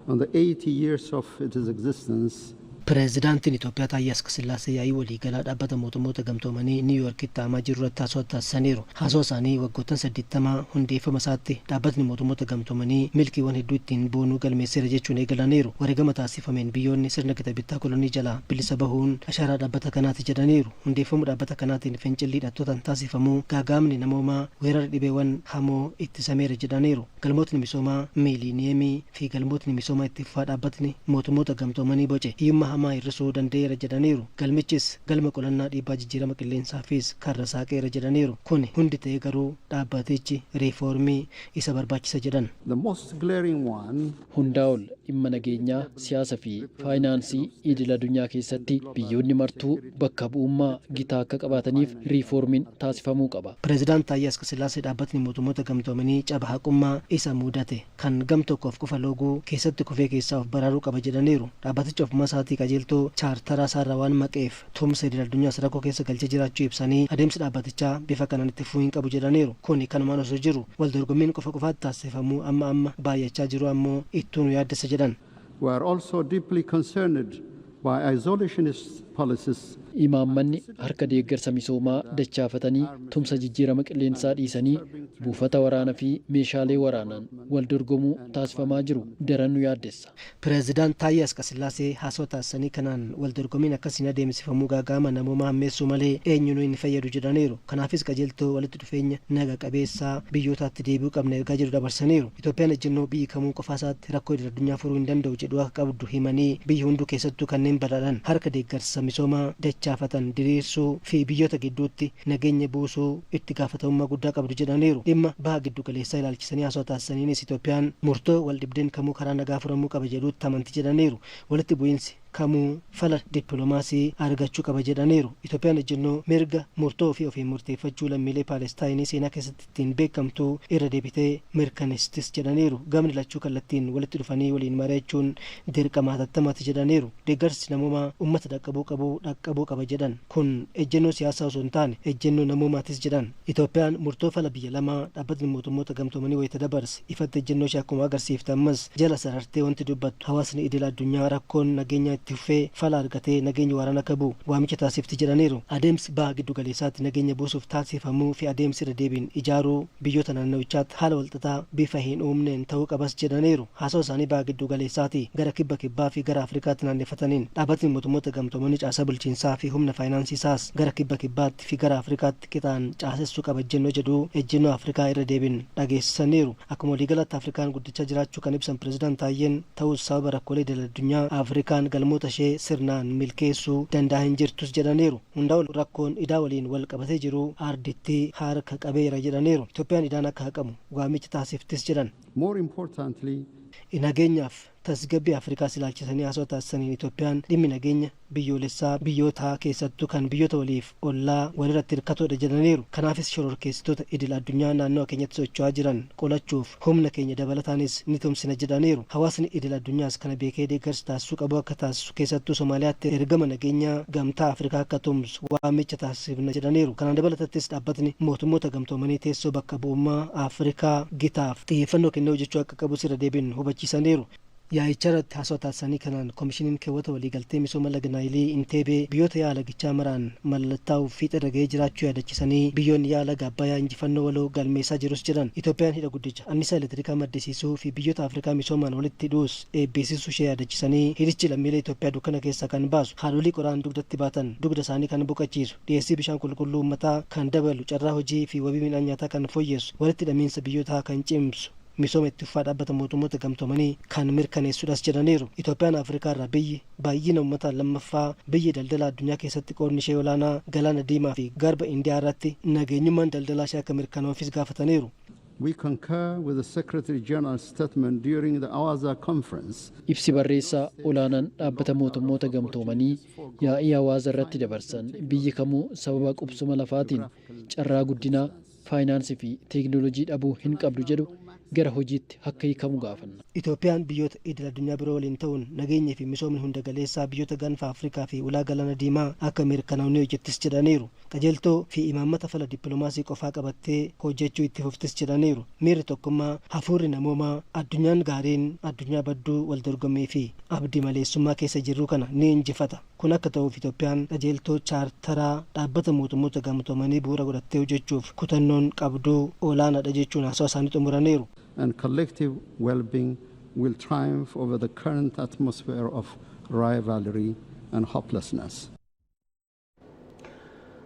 on the 80 years of its existence, Pireezidaantiin Itoophiyaa Taayyee Asqasillaasee yaa'ii waliigalaa dhaabbata mootummoota gamtoomanii Niiwuyoorkitti taa'amaa jiru irratti haasawaa taasisaniiru. Haasawaa isaanii waggoottan 80 hundeeffama isaatti dhaabbatni mootummoota gamtoomanii milkiiwwan hedduu ittiin boonuu galmeesseera jechuun eegalaniiru. Wareegama taasifameen biyyoonni sirna gita bittaa kolonii jalaa bilisa bahuun ashaaraa dhaabbata kanaati jedhaniiru. Hundeeffamuu dhaabbata kanaatiin fincilli hidhattootaan taasifamuu, gaagaamni namoomaa, weerara dhibeewwan hamoo ittisameera jedhaniiru. Galmootni misoomaa miiliiniyeemii fi galmootni misoomaa itti fufaa dhaabbatni mootummoota gamtoomanii boce hiyyummaa hamaa hir'isuu danda'eera jedhaniiru. Galmichis galma qolannaa dhiibbaa jijjiirama qilleensaafis karra saaqeera jedhaniiru. Kun hundi ta'ee garuu dhaabbatichi riifoormii isa barbaachisa jedhan. The most glaring one Hundaa ol dhimma nageenyaa, siyaasa fi faayinaansii idil addunyaa keessatti biyyoonni martuu bakka bu'ummaa gitaa akka qabaataniif riifoormiin taasifamuu qaba. Pireezidaant Taayyee Asqasillaasee dhaabbatni mootummoota gamtoomanii caba haqummaa isa mudate kan gam tokkoof qofa looguu keessatti kufee keessaa of baraaruu qaba jedhaniiru. Dhaabbatichi ofuma isaatii qajeeltoo chaartaraa isaarraa waan maqeef tumsa idil addunyaas rakkoo keessa galchee jiraachuu ibsanii adeemsi dhaabbatichaa bifa kanaan itti fufuu hin qabu jedhaniiru. Kuni kanumaan osoo jiru wal dorgommiin qofa qofaatti taasifamuu amma amma baay'achaa jiru ammoo ittuu nu yaaddessa jedhan. We are also deeply concerned by isolationist policies. Imaammanni harka deeggarsa misoomaa dachaafatanii tumsa jijjiirama qilleensaa dhiisanii buufata waraanaa fi meeshaalee waraanaan wal dorgomuu taasifamaa jiru daran nu yaaddessa. Pireezidaant Taayyee Asqasillaasee haasawaa taasisanii kanaan wal dorgommiin akkasiin adeemsifamuu gaagaama namoomaa hammeessuu malee eenyunuu hin fayyadu jedhaniiru. Kanaafis qajeeltoo walitti dhufeenya naga qabeessaa biyyootaatti deebi'uu qabna ergaa jedhu dabarsaniiru. Itoophiyaan ejjennoo biyyi kamuu qofa isaatti rakkoo idil addunyaa furuu hin danda'u jedhu akka qabdu himanii biyyi hunduu keessattuu kanneen badhaadhan harka deeggarsa misoomaa dachaafatan diriirsuu fi biyyoota gidduutti nageenya buusuu itti gaafatamummaa guddaa qabdu jedhaniiru. Dhimma baha giddu galeessaa ilaalchisanii haasawaa taasisaniinis Itoophiyaan murtoo wal dhibdeen kamuu karaa nagaa furamuu qaba jedhuutti amanti jedhaniiru. Walitti bu'iinsi kamuu fala dippiloomaasii argachuu qaba jedhaniiru. Itoophiyaan ejjennoo mirga murtoo ofii ofiin murteeffachuu lammiilee Paalestaayinii seenaa keessatti ittiin beekamtu irra deebitee mirkaneessitis jedhaniiru. Gamni lachuu kallattiin walitti dhufanii waliin mari'achuun dirqama hatattamaati jedhaniiru. Deeggarsi namoomaa uummata dhaqqabuu qabu dhaqqabuu qaba jedhan. Kun ejjennoo siyaasaa osoo hin taane ejjennoo namoomaatis jedhan. Itoophiyaan murtoo fala biyya lamaa dhaabbatni mootummoota gamtoomanii wayita dabarse ifatti ejjennoo ishee akkuma agarsiifte ammas jala sarartee wanti dubbattu hawaasni idil addunyaa rakkoon nageenyaa itti fufee fala argatee nageenya waraana akka bu'u waamicha taasifti jedhaniiru. Adeemsi baha giddu galeessaatti nageenya buusuuf taasifamuu fi adeemsi irra deebiin ijaaruu biyyoota naannawichaatti haala walxaxaa bifa hin uumneen ta'uu qabas jedhaniiru. Haasawaa isaanii baha giddu galeessaati gara kibba kibbaa fi gara Afrikaatti naanneeffataniin dhaabbatni mootummoota gamtoomanii caasaa bulchiinsaa fi humna faayinaansii isaas gara kibba kibbaatti fi gara Afrikaatti qixaan caasessuu qaba ejjennoo jedhu ejjennoo Afrikaa irra deebiin dhageessisaniiru. Akkuma waliigalatti Afrikaan guddachaa jiraachuu kan ibsan Pireezidaant Taayyeen ta'us sababa rakkoolee idil addunyaa Afrikaan galmoota ishee sirnaan milkeessuu danda'a hin jirtus jedhaniiru. Hundaa ol rakkoon idaa waliin wal qabatee jiru arditti harka qabeera jedhaniiru. Itoophiyaan idaan akka haqamu waamicha taasiftis jedhan. More importantly, Nageenyaaf tasgabbii Afrikaas ilaalchisanii haasawaa taasisaniin Itoophiyaan dhimmi nageenya biyyoolessaa biyyoota keessattuu kan biyyoota waliif ollaa walirratti hirkatoodha jedhaniiru. Kanaafis shororkeessitoota idil addunyaa naannoo keenyatti socho'aa jiran qolachuuf humna keenya dabalataanis ni tumsina jedhaniiru. Hawaasni idil addunyaas kana beekee deeggarsa taasisuu qabu akka taasisu keessattuu Somaaliyaatti ergama nageenyaa gamtaa Afrikaa akka tumsu waamicha taasifna jedhaniiru. Kanaan dabalatattis dhaabbatni mootummoota gamtoomanii teessoo bakka bu'ummaa Afrikaa gitaaf xiyyeeffannoo kennee hojjechuu akka qabus irra deebiin hubachiisaniiru. Yaa'icha irratti haasawaa taasisanii kanaan koomishiniin keewwata waliigaltee misooma laga Naayilii Inteebee biyyoota yaa'a lagichaa maraan mallattaa'uuf fiixa irra ga'ee jiraachuu yaadachiisanii biyyoonni yaa'a laga Abbayyaa injifannoo waloo galmeessaa jirus jedhan. Itoophiyaan hidha guddicha annisaa elektirikaa maddisiisuu fi biyyoota Afrikaa misoomaan walitti hidhuus eebbisiisuu ishee yaadachiisanii hidhichi lammiilee Itoophiyaa dukkana keessaa kan baasu haadholii qoraan dugdatti baatan dugda isaanii kan boqochiisu dhiyeessii bishaan qulqulluu uummataa kan dabalu carraa hojii fi wabii midhaan nyaataa kan fooyyessu walitti hidhamiinsa biyyootaa kan cimsu misooma itti fufaa dhaabbata mootummoota gamtoomanii kan mirkaneessudhas jedhaniiru. Itoophiyaan Afrikaa irraa biyyi baay'ina uummataa lammaffaa, biyyi daldala addunyaa keessatti qoodni ishee olaanaa, galaana diimaa fi garba Indiyaa irratti nageenyummaan daldalaa ishee akka mirkanaa'uufis gaafataniiru. We concur with the Secretary General's statement during the Awaza conference. Ibsi barreessaa olaanaan dhaabbata mootummoota gamtoomanii yaa'ii Awaaza irratti dabarsan biyyi kamuu sababa qubsuma lafaatiin carraa guddinaa, faayinaansii fi teeknooloojii dhabuu hin qabdu jedhu gara hojiitti akka hiikamu gaafanna. Itoophiyaan biyyoota idil addunyaa biroo waliin ta'uun nageenyii fi misoomni hunda galeessaa biyyoota gaanfa Afrikaa fi ulaa galaana diimaa akka mirkanaa'u ni hojjettis jedhaniiru. Qajeeltoo fi imaammata fala dippiloomaasii qofaa qabattee hojjechuu itti fuftis jedhaniiru. Miirri tokkummaa, hafuurri namoomaa, addunyaan gaariin addunyaa badduu wal dorgommii fi abdii maleessummaa keessa jirru kana ni injifata. Kun akka ta'uuf Itoophiyaan qajeeltoo chaartaraa dhaabbata mootummoota gamtoomanii bu'uura godhattee hojjechuuf kutannoon qabduu olaanaadha jechuun haasawa isaanii xumuraniiru. And collective well-being will triumph over the current atmosphere of rivalry and hopelessness.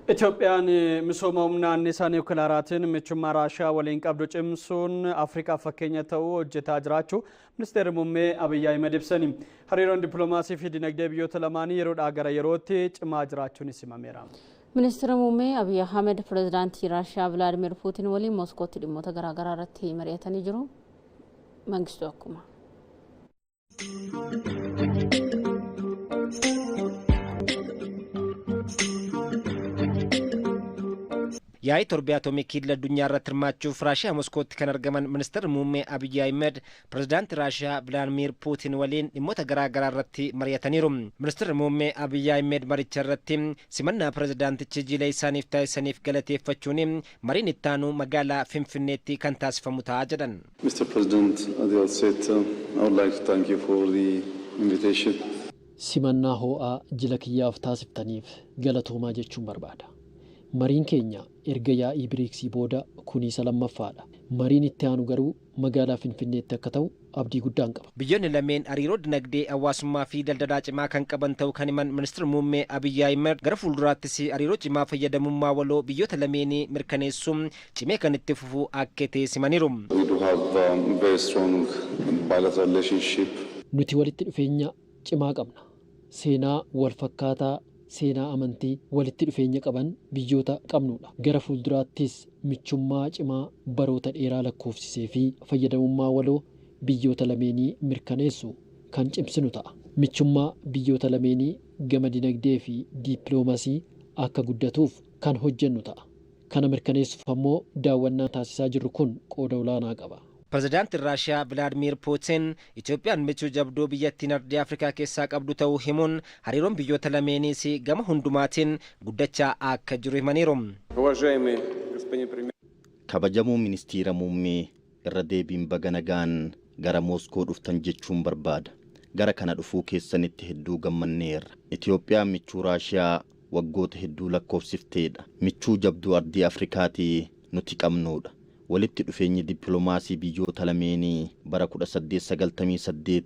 Itoophiyaan misooma humna anniisaa niwukilaaraatiin michummaa Raashiyaa waliin qabdu cimsuun Afrikaaf fakkeenya ta'uu hojjetaa jiraachuu ministeerri muummee Abiyyi Ahimad ibsani. Hariiroon dippiloomaasii fi dinagdee biyyoota lamaanii yeroodhaa gara yerootti cimaa jiraachuunis himameera. Ministeerri muummee Abiyyi Ahmed pirezidaantii Raashiyaa Vilaadimir Puutiin waliin Mooskootti dhimmoota garaagaraa irratti mari'atanii jiru. Mangistuu akkuma. Yaa'ii torbee atoomikii idil addunyaa irratti hirmaachuuf Raashiyaa Moskootti kan argaman ministeerri muummee Abiyyi Ahmed pirezidaantii Raashiyaa Vilaadimir Puutiin waliin dhimmoota garaa garaa irratti mari'ataniiru. Ministeerri muummee Abiyyi Ahmed maricha irratti simannaa pirezidaantichi jiila isaaniif taasisaniif galateeffachuun mariin itti aanu magaalaa Finfinneetti kan taasifamu ta'a jedhan. Mr. President, at the outset, I would like to thank you for the invitation. Simannaa ho'aa jila kiyyaaf taasiftaniif galatoomaa jechuun barbaada. Mariin keenya erga yaa'ii biriiksii booda kuniisa lammaffaadha. Mariin itti aanu garuu magaalaa Finfinneetti akka ta'u abdii guddaan qaba. Biyyoonni lameen hariiroo dinagdee, hawaasummaa fi daldalaa cimaa kan qaban ta'uu kan himan ministeerri muummee Abiyyi Ahmed gara fuulduraattis hariiroo cimaa fayyadamummaa waloo biyyoota lameenii mirkaneessuun cimee kan itti fufu akka ta'e simaniiru. We do have very strong bilateral relationship. Nuti walitti dhufeenya cimaa qabna. Seenaa wal fakkaataa, seenaa amantii walitti dhufeenya qaban biyyoota qabnudha. Gara fuulduraattis michummaa cimaa baroota dheeraa lakkoofsisee fi fayyadamummaa waloo biyyoota lameenii mirkaneessu kan cimsinu ta'a. Michummaa biyyoota lameenii gama dinagdee fi dippiloomaasii akka guddatuuf kan hojjennu ta'a. Kana mirkaneessuuf ammoo daawwannaa taasisaa jirru kun qooda olaanaa qaba. Pirezidaantiin Raashiyaa Vilaadimir Puutiin Itoophiyaan michuu jabduu biyyattiin ardii Afrikaa keessaa qabdu ta'uu himuun hariiroon biyyoota lameeniis gama hundumaatiin guddachaa akka jiru himaniiru. Kabajamoo ministeera muummee, irra deebiin baga nagaan gara Mooskoo dhuftan jechuun barbaada. Gara kana dhufuu keessanitti hedduu gammanneerra. Itoophiyaan michuu Raashiyaa waggoota hedduu lakkoofsifteedha. Michuu jabduu ardii Afrikaatii nuti qabnudha. Walitti dhufeenyi dippiloomaasii biyyoota lameenii bara 1898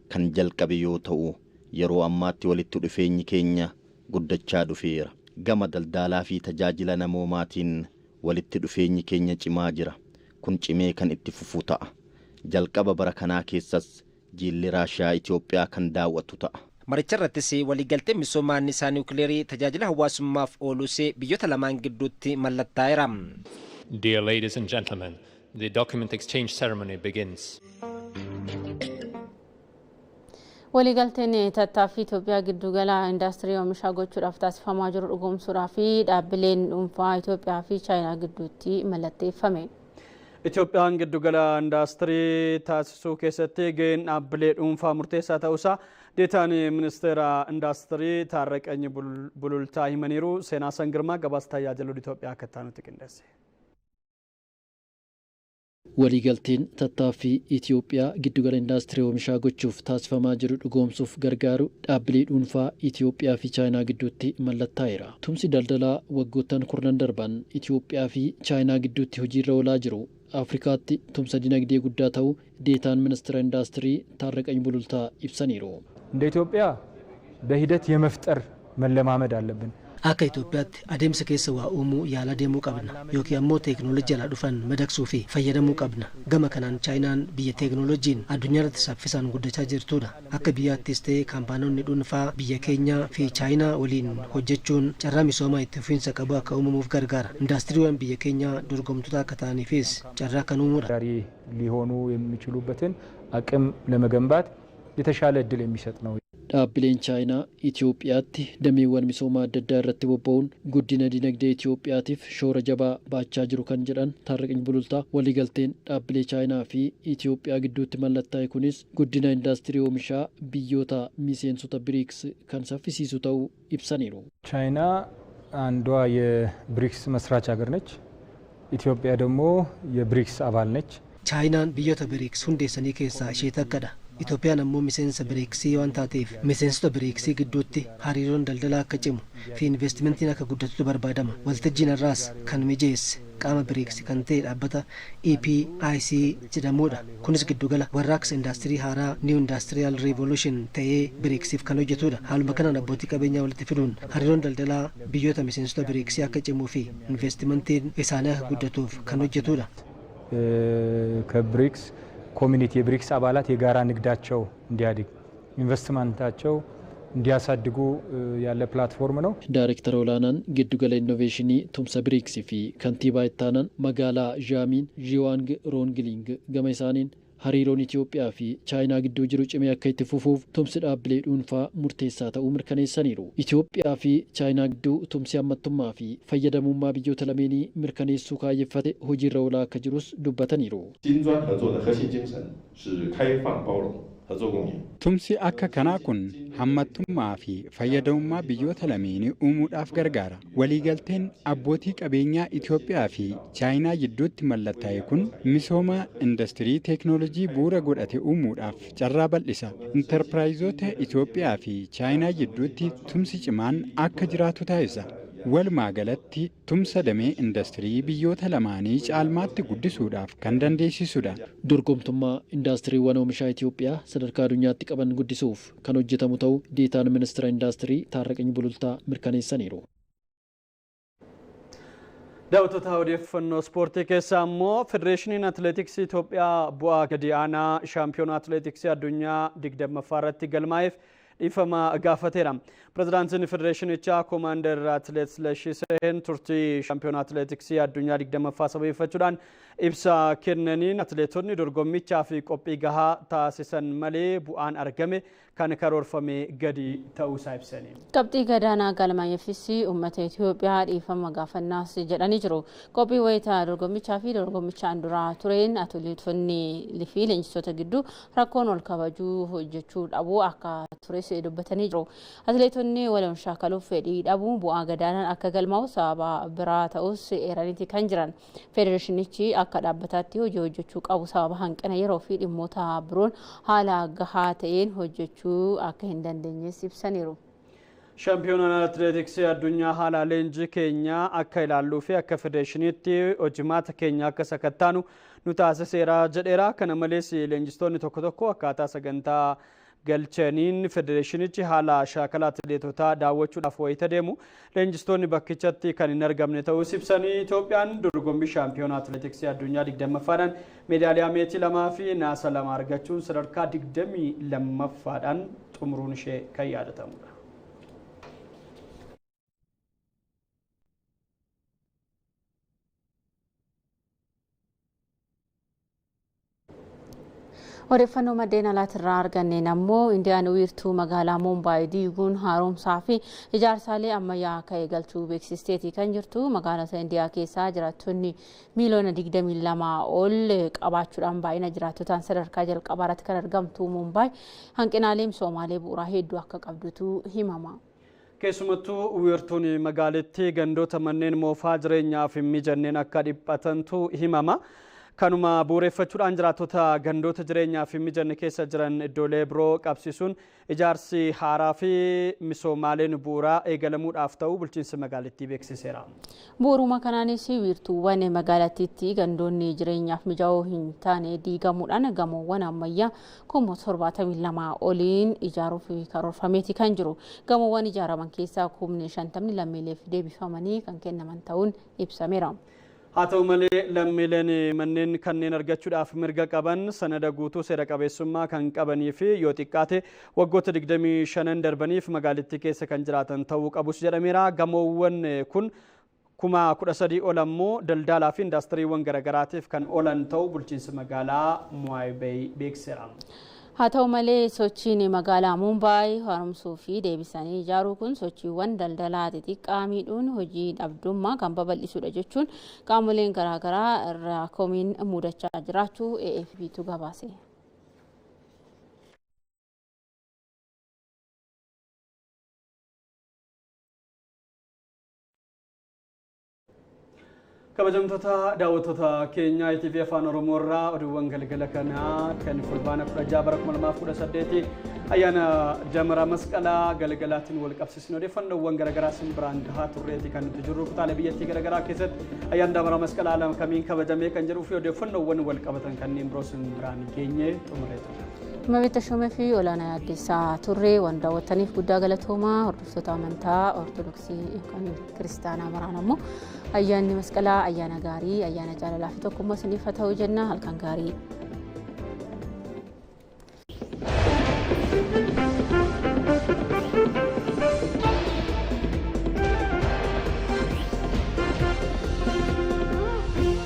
kan jalqabe yoo ta'u, yeroo ammaatti walitti dhufeenyi keenya guddachaa dhufeera. Gama daldalaa fi tajaajila namoomaatiin walitti dhufeenyi keenya cimaa jira. Kun cimee kan itti fufu ta'a. Jalqaba bara kanaa keessas jilli Raashiyaa Itoophiyaa kan daawwatu ta'a. Maricha irrattis waliigalteen misooma anniisaa niwukileerii tajaajila hawaasummaaf oolus biyyoota lamaan gidduutti mallattaa'eera. Dear ladies and gentlemen, the document exchange ceremony begins. Waliigalteen tattaaffii Itoophiyaa giddugala indaastirii oomishaa gochuudhaaf taasifamaa jiru dhugoomsuudhaa fi dhaabbileen dhuunfaa Itoophiyaa fi Chaayinaa gidduutti mallatteeffame. Itoophiyaan giddugala indaastirii taasisuu keessatti gaheen dhaabbilee dhuunfaa murteessaa ta'uusaa deetaan ministeera indaastirii Taarraqany Bulultaa himaniiru. Seenaa Sangirmaa gabaasa tajaajila Itoophiyaa akka taanutti qindeesse. Waliigalteen tattaaffii Itoophiyaa giddugala indaastirii oomishaa gochuuf taasifamaa jiru dhugoomsuuf gargaaru dhaabbilee dhuunfaa Itoophiyaa fi Chaayinaa gidduutti mallattaa'eera. Tumsi daldalaa waggoottan kurnan darban Itoophiyaa fi Chaayinaa gidduutti hojiirra oolaa jiru Afrikaatti tumsa dinagdee guddaa ta'uu deetaan ministeera indaastirii Taarraqany Bulultaa ibsaniiru. እንደ ኢትዮጵያ በሂደት የመፍጠር መለማመድ አለብን። Akka Itoophiyaatti adeemsa keessa waa uumuu yaalaa deemuu qabna yookiin ammoo teeknoolojii alaa dhufan madaqsuu fi fayyadamuu qabna. Gama kanaan Chaayinaan biyya teeknoolojiin addunyaa irratti saffisaan guddachaa jirtudha. Akka biyyaattis ta'e kaampaanonni dhuunfaa biyya keenyaa fi Chaayinaa waliin hojjechuun carraa misoomaa itti fufiinsa qabu akka uumamuuf gargaara. Indaastiriiwwan biyya keenyaa dorgomtoota akka ta'aniifis carraa kan uumudha. ሊሆኑ የሚችሉበትን አቅም ለመገንባት የተሻለ እድል የሚሰጥ ነው። Dhaabbileen Chaayinaa Itoophiyaatti dameewwan misoomaa adda addaa irratti bobba'uun guddina dinagdee Itoophiyaatiif shoora jabaa baachaa jiru kan jedhan Taarriqany Bulultaa, waliigalteen dhaabbilee Chaayinaa fi Itoophiyaa gidduutti mallattaa'e kunis guddina indaastirii oomishaa biyyoota miseensota BRICS kan saffisiisu ta'uu ibsaniiru. ቻይና አንዷ የብሪክስ መስራች ሀገር ነች። ኢትዮጵያ ደግሞ የብሪክስ አባል ነች። Chaayinaan biyyoota BRICS hundeessanii keessaa ishee takkadha. Itoophiyaan ammoo miseensa BRICSii waan taateef miseensota BRICSii gidduutti hariiroon daldalaa akka cimu fi investimentiin akka guddatutu barbaadama. Waltajjiin irraas kan mijeesse qaama BRICS kan ta'e dhaabbata EPIC jedhamudha. Kunis giddugala warraaqsa indaastirii haaraa New Industrial Revolution ta'ee BRICSiif kan hojjetudha. Haaluma kanaan abbootii qabeenyaa walitti fiduun hariiroon daldalaa biyyoota miseensota BRICSii akka cimuu fi investimentiin isaanii akka guddatuuf kan hojjetudha. ከብሪክስ ኮሚኒቲ የብሪክስ አባላት የጋራ ንግዳቸው እንዲያድግ ኢንቨስትመንታቸው እንዲያሳድጉ ያለ ፕላትፎርም ነው። Daayirektara olaanaan giddugala innoveeshinii tumsa BRICS fi kantiibaa ittaanaan magaalaa Zhaamiin Zhiwaang Roongiling gama isaaniin hariiroon Itoophiyaa fi Chaayinaa gidduu jiru cimee akka itti fufuuf tumsi dhaabbilee dhuunfaa murteessaa ta'uu mirkaneessaniiru. Itoophiyaa fi Chaayinaa gidduu tumsi hammattummaa fi fayyadamummaa biyyoota lameenii mirkaneessuu kaayyeffate hojiirra oolaa akka jirus dubbataniiru. 金砖合作的核心精神是开放包容、合作共赢。 Tumsi akka kanaa kun hammattummaa fi fayyadamummaa biyyoota lameenii uumuudhaaf gargaara. Waliigalteen abbootii qabeenyaa Itoophiyaa fi Chaayinaa gidduutti mallattaa'e kun misooma industirii teeknoolojii bu'uura godhate uumuudhaaf carraa bal'isa. Intarpiraayizoota Itoophiyaa fi Chaayinaa gidduutti tumsi cimaan akka jiraatu taasisa. Walumaa galatti tumsa damee industirii biyyoota lamaanii caalmaatti guddisuudhaaf kan dandeessisudha. Dorgomtummaa indaastiriiwwan oomishaa Itoophiyaa sadarkaa addunyaatti qaban guddisuuf kan hojjetamu ta'uu deetaan ministeera indaastirii Taarraqany Bulultaa mirkaneessaniiru. Daawwattoota, odeeffannoo ispoortii keessaa immoo Federeeshiniin Atileetiksii Itoophiyaa bu'aa gadi aanaa shaampiyoona atileetiksii addunyaa 20ffaa irratti galmaa'eef dhiifama gaafateera. Pirezidaantiin Federeeshinichaa Koomaandar Atileet Silashii Seheen turtii shaampiyoona atileetiksii addunyaa 20ffaa sababeeffachuudhaan ibsa kennaniin atileetonni dorgommichaa fi qophii gahaa taasisan malee bu'aan argame kan karoorfame gadi ta'uusaa ibsanii. Qabxii gadaanaa galmaa'eefis uummata Itoophiyaa dhiifama gaafannaas jedhanii jiru. Qophii wayitaa dorgommichaa fi dorgommichaan duraa tureen atileetonni fi leenjistoota gidduu rakkoon ol kabajuu hojjechuu dhabuu akka tures dubbatanii jiru. Atileetonni waliin shaakaluuf fedhii dhabuu bu'aa gadaanaan akka galmaa'u sababa biraa ta'us eeraniiti kan jiran. Federeeshinichi akka dhaabbataatti hojii hojjechuu qabu sababa hanqina yeroo fi dhimmoota biroon haala gahaa ta'een hojjechuu akka hin dandeenyes ibsaniiru. Shaampiyoonaan atileetiksii addunyaa haala leenjii keenyaa akka ilaalluu fi akka federeeshiniitti hojimaata keenya akka sakattaanu nu taasiseera jedheera. Kana malees leenjistoonni tokko tokko akkaataa sagantaa galchaniin federeeshinichi haala shaakala atileetotaa daawwachuudhaaf wayita deemu leenjistoonni bakkichatti kan hin argamne ta'uus ibsanii, Itoophiyaan dorgommii shaampiyoona atileetiksii addunyaa 20ffaadhaan meedaaliyaa meetii 2 fi naasa 2 argachuun sadarkaa 22ffaadhaan xumuruun ishee kan yaadatamudha. Odeeffannoo maddeen alaatirraa arganneen ammoo Indiyaan wiirtuu magaalaa Moombaay diiguun haaromsaa fi ijaarsaalee ammayyaa akka eegalchuu beeksisteeti kan jirtu. Magaalota Indiyaa keessaa jiraattonni miiliyoona 22 ol qabaachuudhaan baay'ina jiraattotaan sadarkaa jalqabaa irratti kan argamtu Moombaay hanqinaalee misoomaalee bu'uuraa hedduu akka qabdutu himama. Keessumattuu wiirtuun magaalittii gandoota manneen moofaa jireenyaaf hin mijanneen akka dhiphatantu himama. Kanuma bu'uureffachuudhaan jiraattota gandoota jireenyaaf hin mijanne keessa jiran iddoolee biroo qabsiisuun ijaarsi haaraa fi misoomaaleen bu'uuraa eegalamuudhaaf ta'uu bulchiinsi magaalattii beeksiseera. Bu'uuruma kanaanis wiirtuuwwan magaalattiitti gandoonni jireenyaaf mijaa'oo hin taane diigamuudhaan gamoowwan ammayyaa 72,000 oliin ijaaruuf karoorfameeti kan jiru. Gamoowwan ijaaraman keessaa 50,000 lammiileef deebifamanii kan kennaman ta'uun ibsameera. Haa ta'u malee, lammiileen manneen kanneen argachuudhaaf mirga qaban sanada guutuu seera qabeessummaa kan qabanii fi yoo xiqqaate waggoota 25 darbaniif magaalittii keessa kan jiraatan ta'uu qabus jedhameera. Gamoowwan kun 13,000 ol ammoo daldalaa fi indaastiriiwwan garaagaraatiif kan oolan ta'uu bulchiinsi magaalaa Muwaayibee beeksiseera. Haa ta'u malee, sochiin magaalaa Mumbaay haaromsuu fi deebisanii ijaaruu kun sochiiwwan daldalaa xixiqqaa miidhuun hojii dhabdummaa kan babal'isudha jechuun qaamoleen garaagaraa irraa komiin mudachaa jiraachuu AFPtu gabaase. Kabajamtoota daawwattoota keenya, ITV Afaan Oromoo irraa oduuwwan galgala kanaa kan Fulbaana 16 bara 2018 ayyaana Damara Masqalaa galgalaatiin wal qabsiisne odeeffannoowwan garaagaraa isin biraan gahaa turreeti kan nuti jirru. Kutaalee biyyattii garaagaraa keessatti ayyaana Damara Masqalaa lama kamiin kabajamee kan jedhuu fi odeeffannoowwan wal qabatan kanneen biroo isin biraan geenye xumurree turre. Mabeetta Shoomee fi Olaanaa Yaaddeessaa turre. Waan daawwattaniif guddaa galatoomaa. Hordoftoota amantaa Ortodoksii yookaan Kiristaanaa maraan ammoo ayyaanni Masqalaa ayyaana gaarii, ayyaana jaalalaa fi tokkummaa isiniif haa ta'u jenna. Halkan gaarii.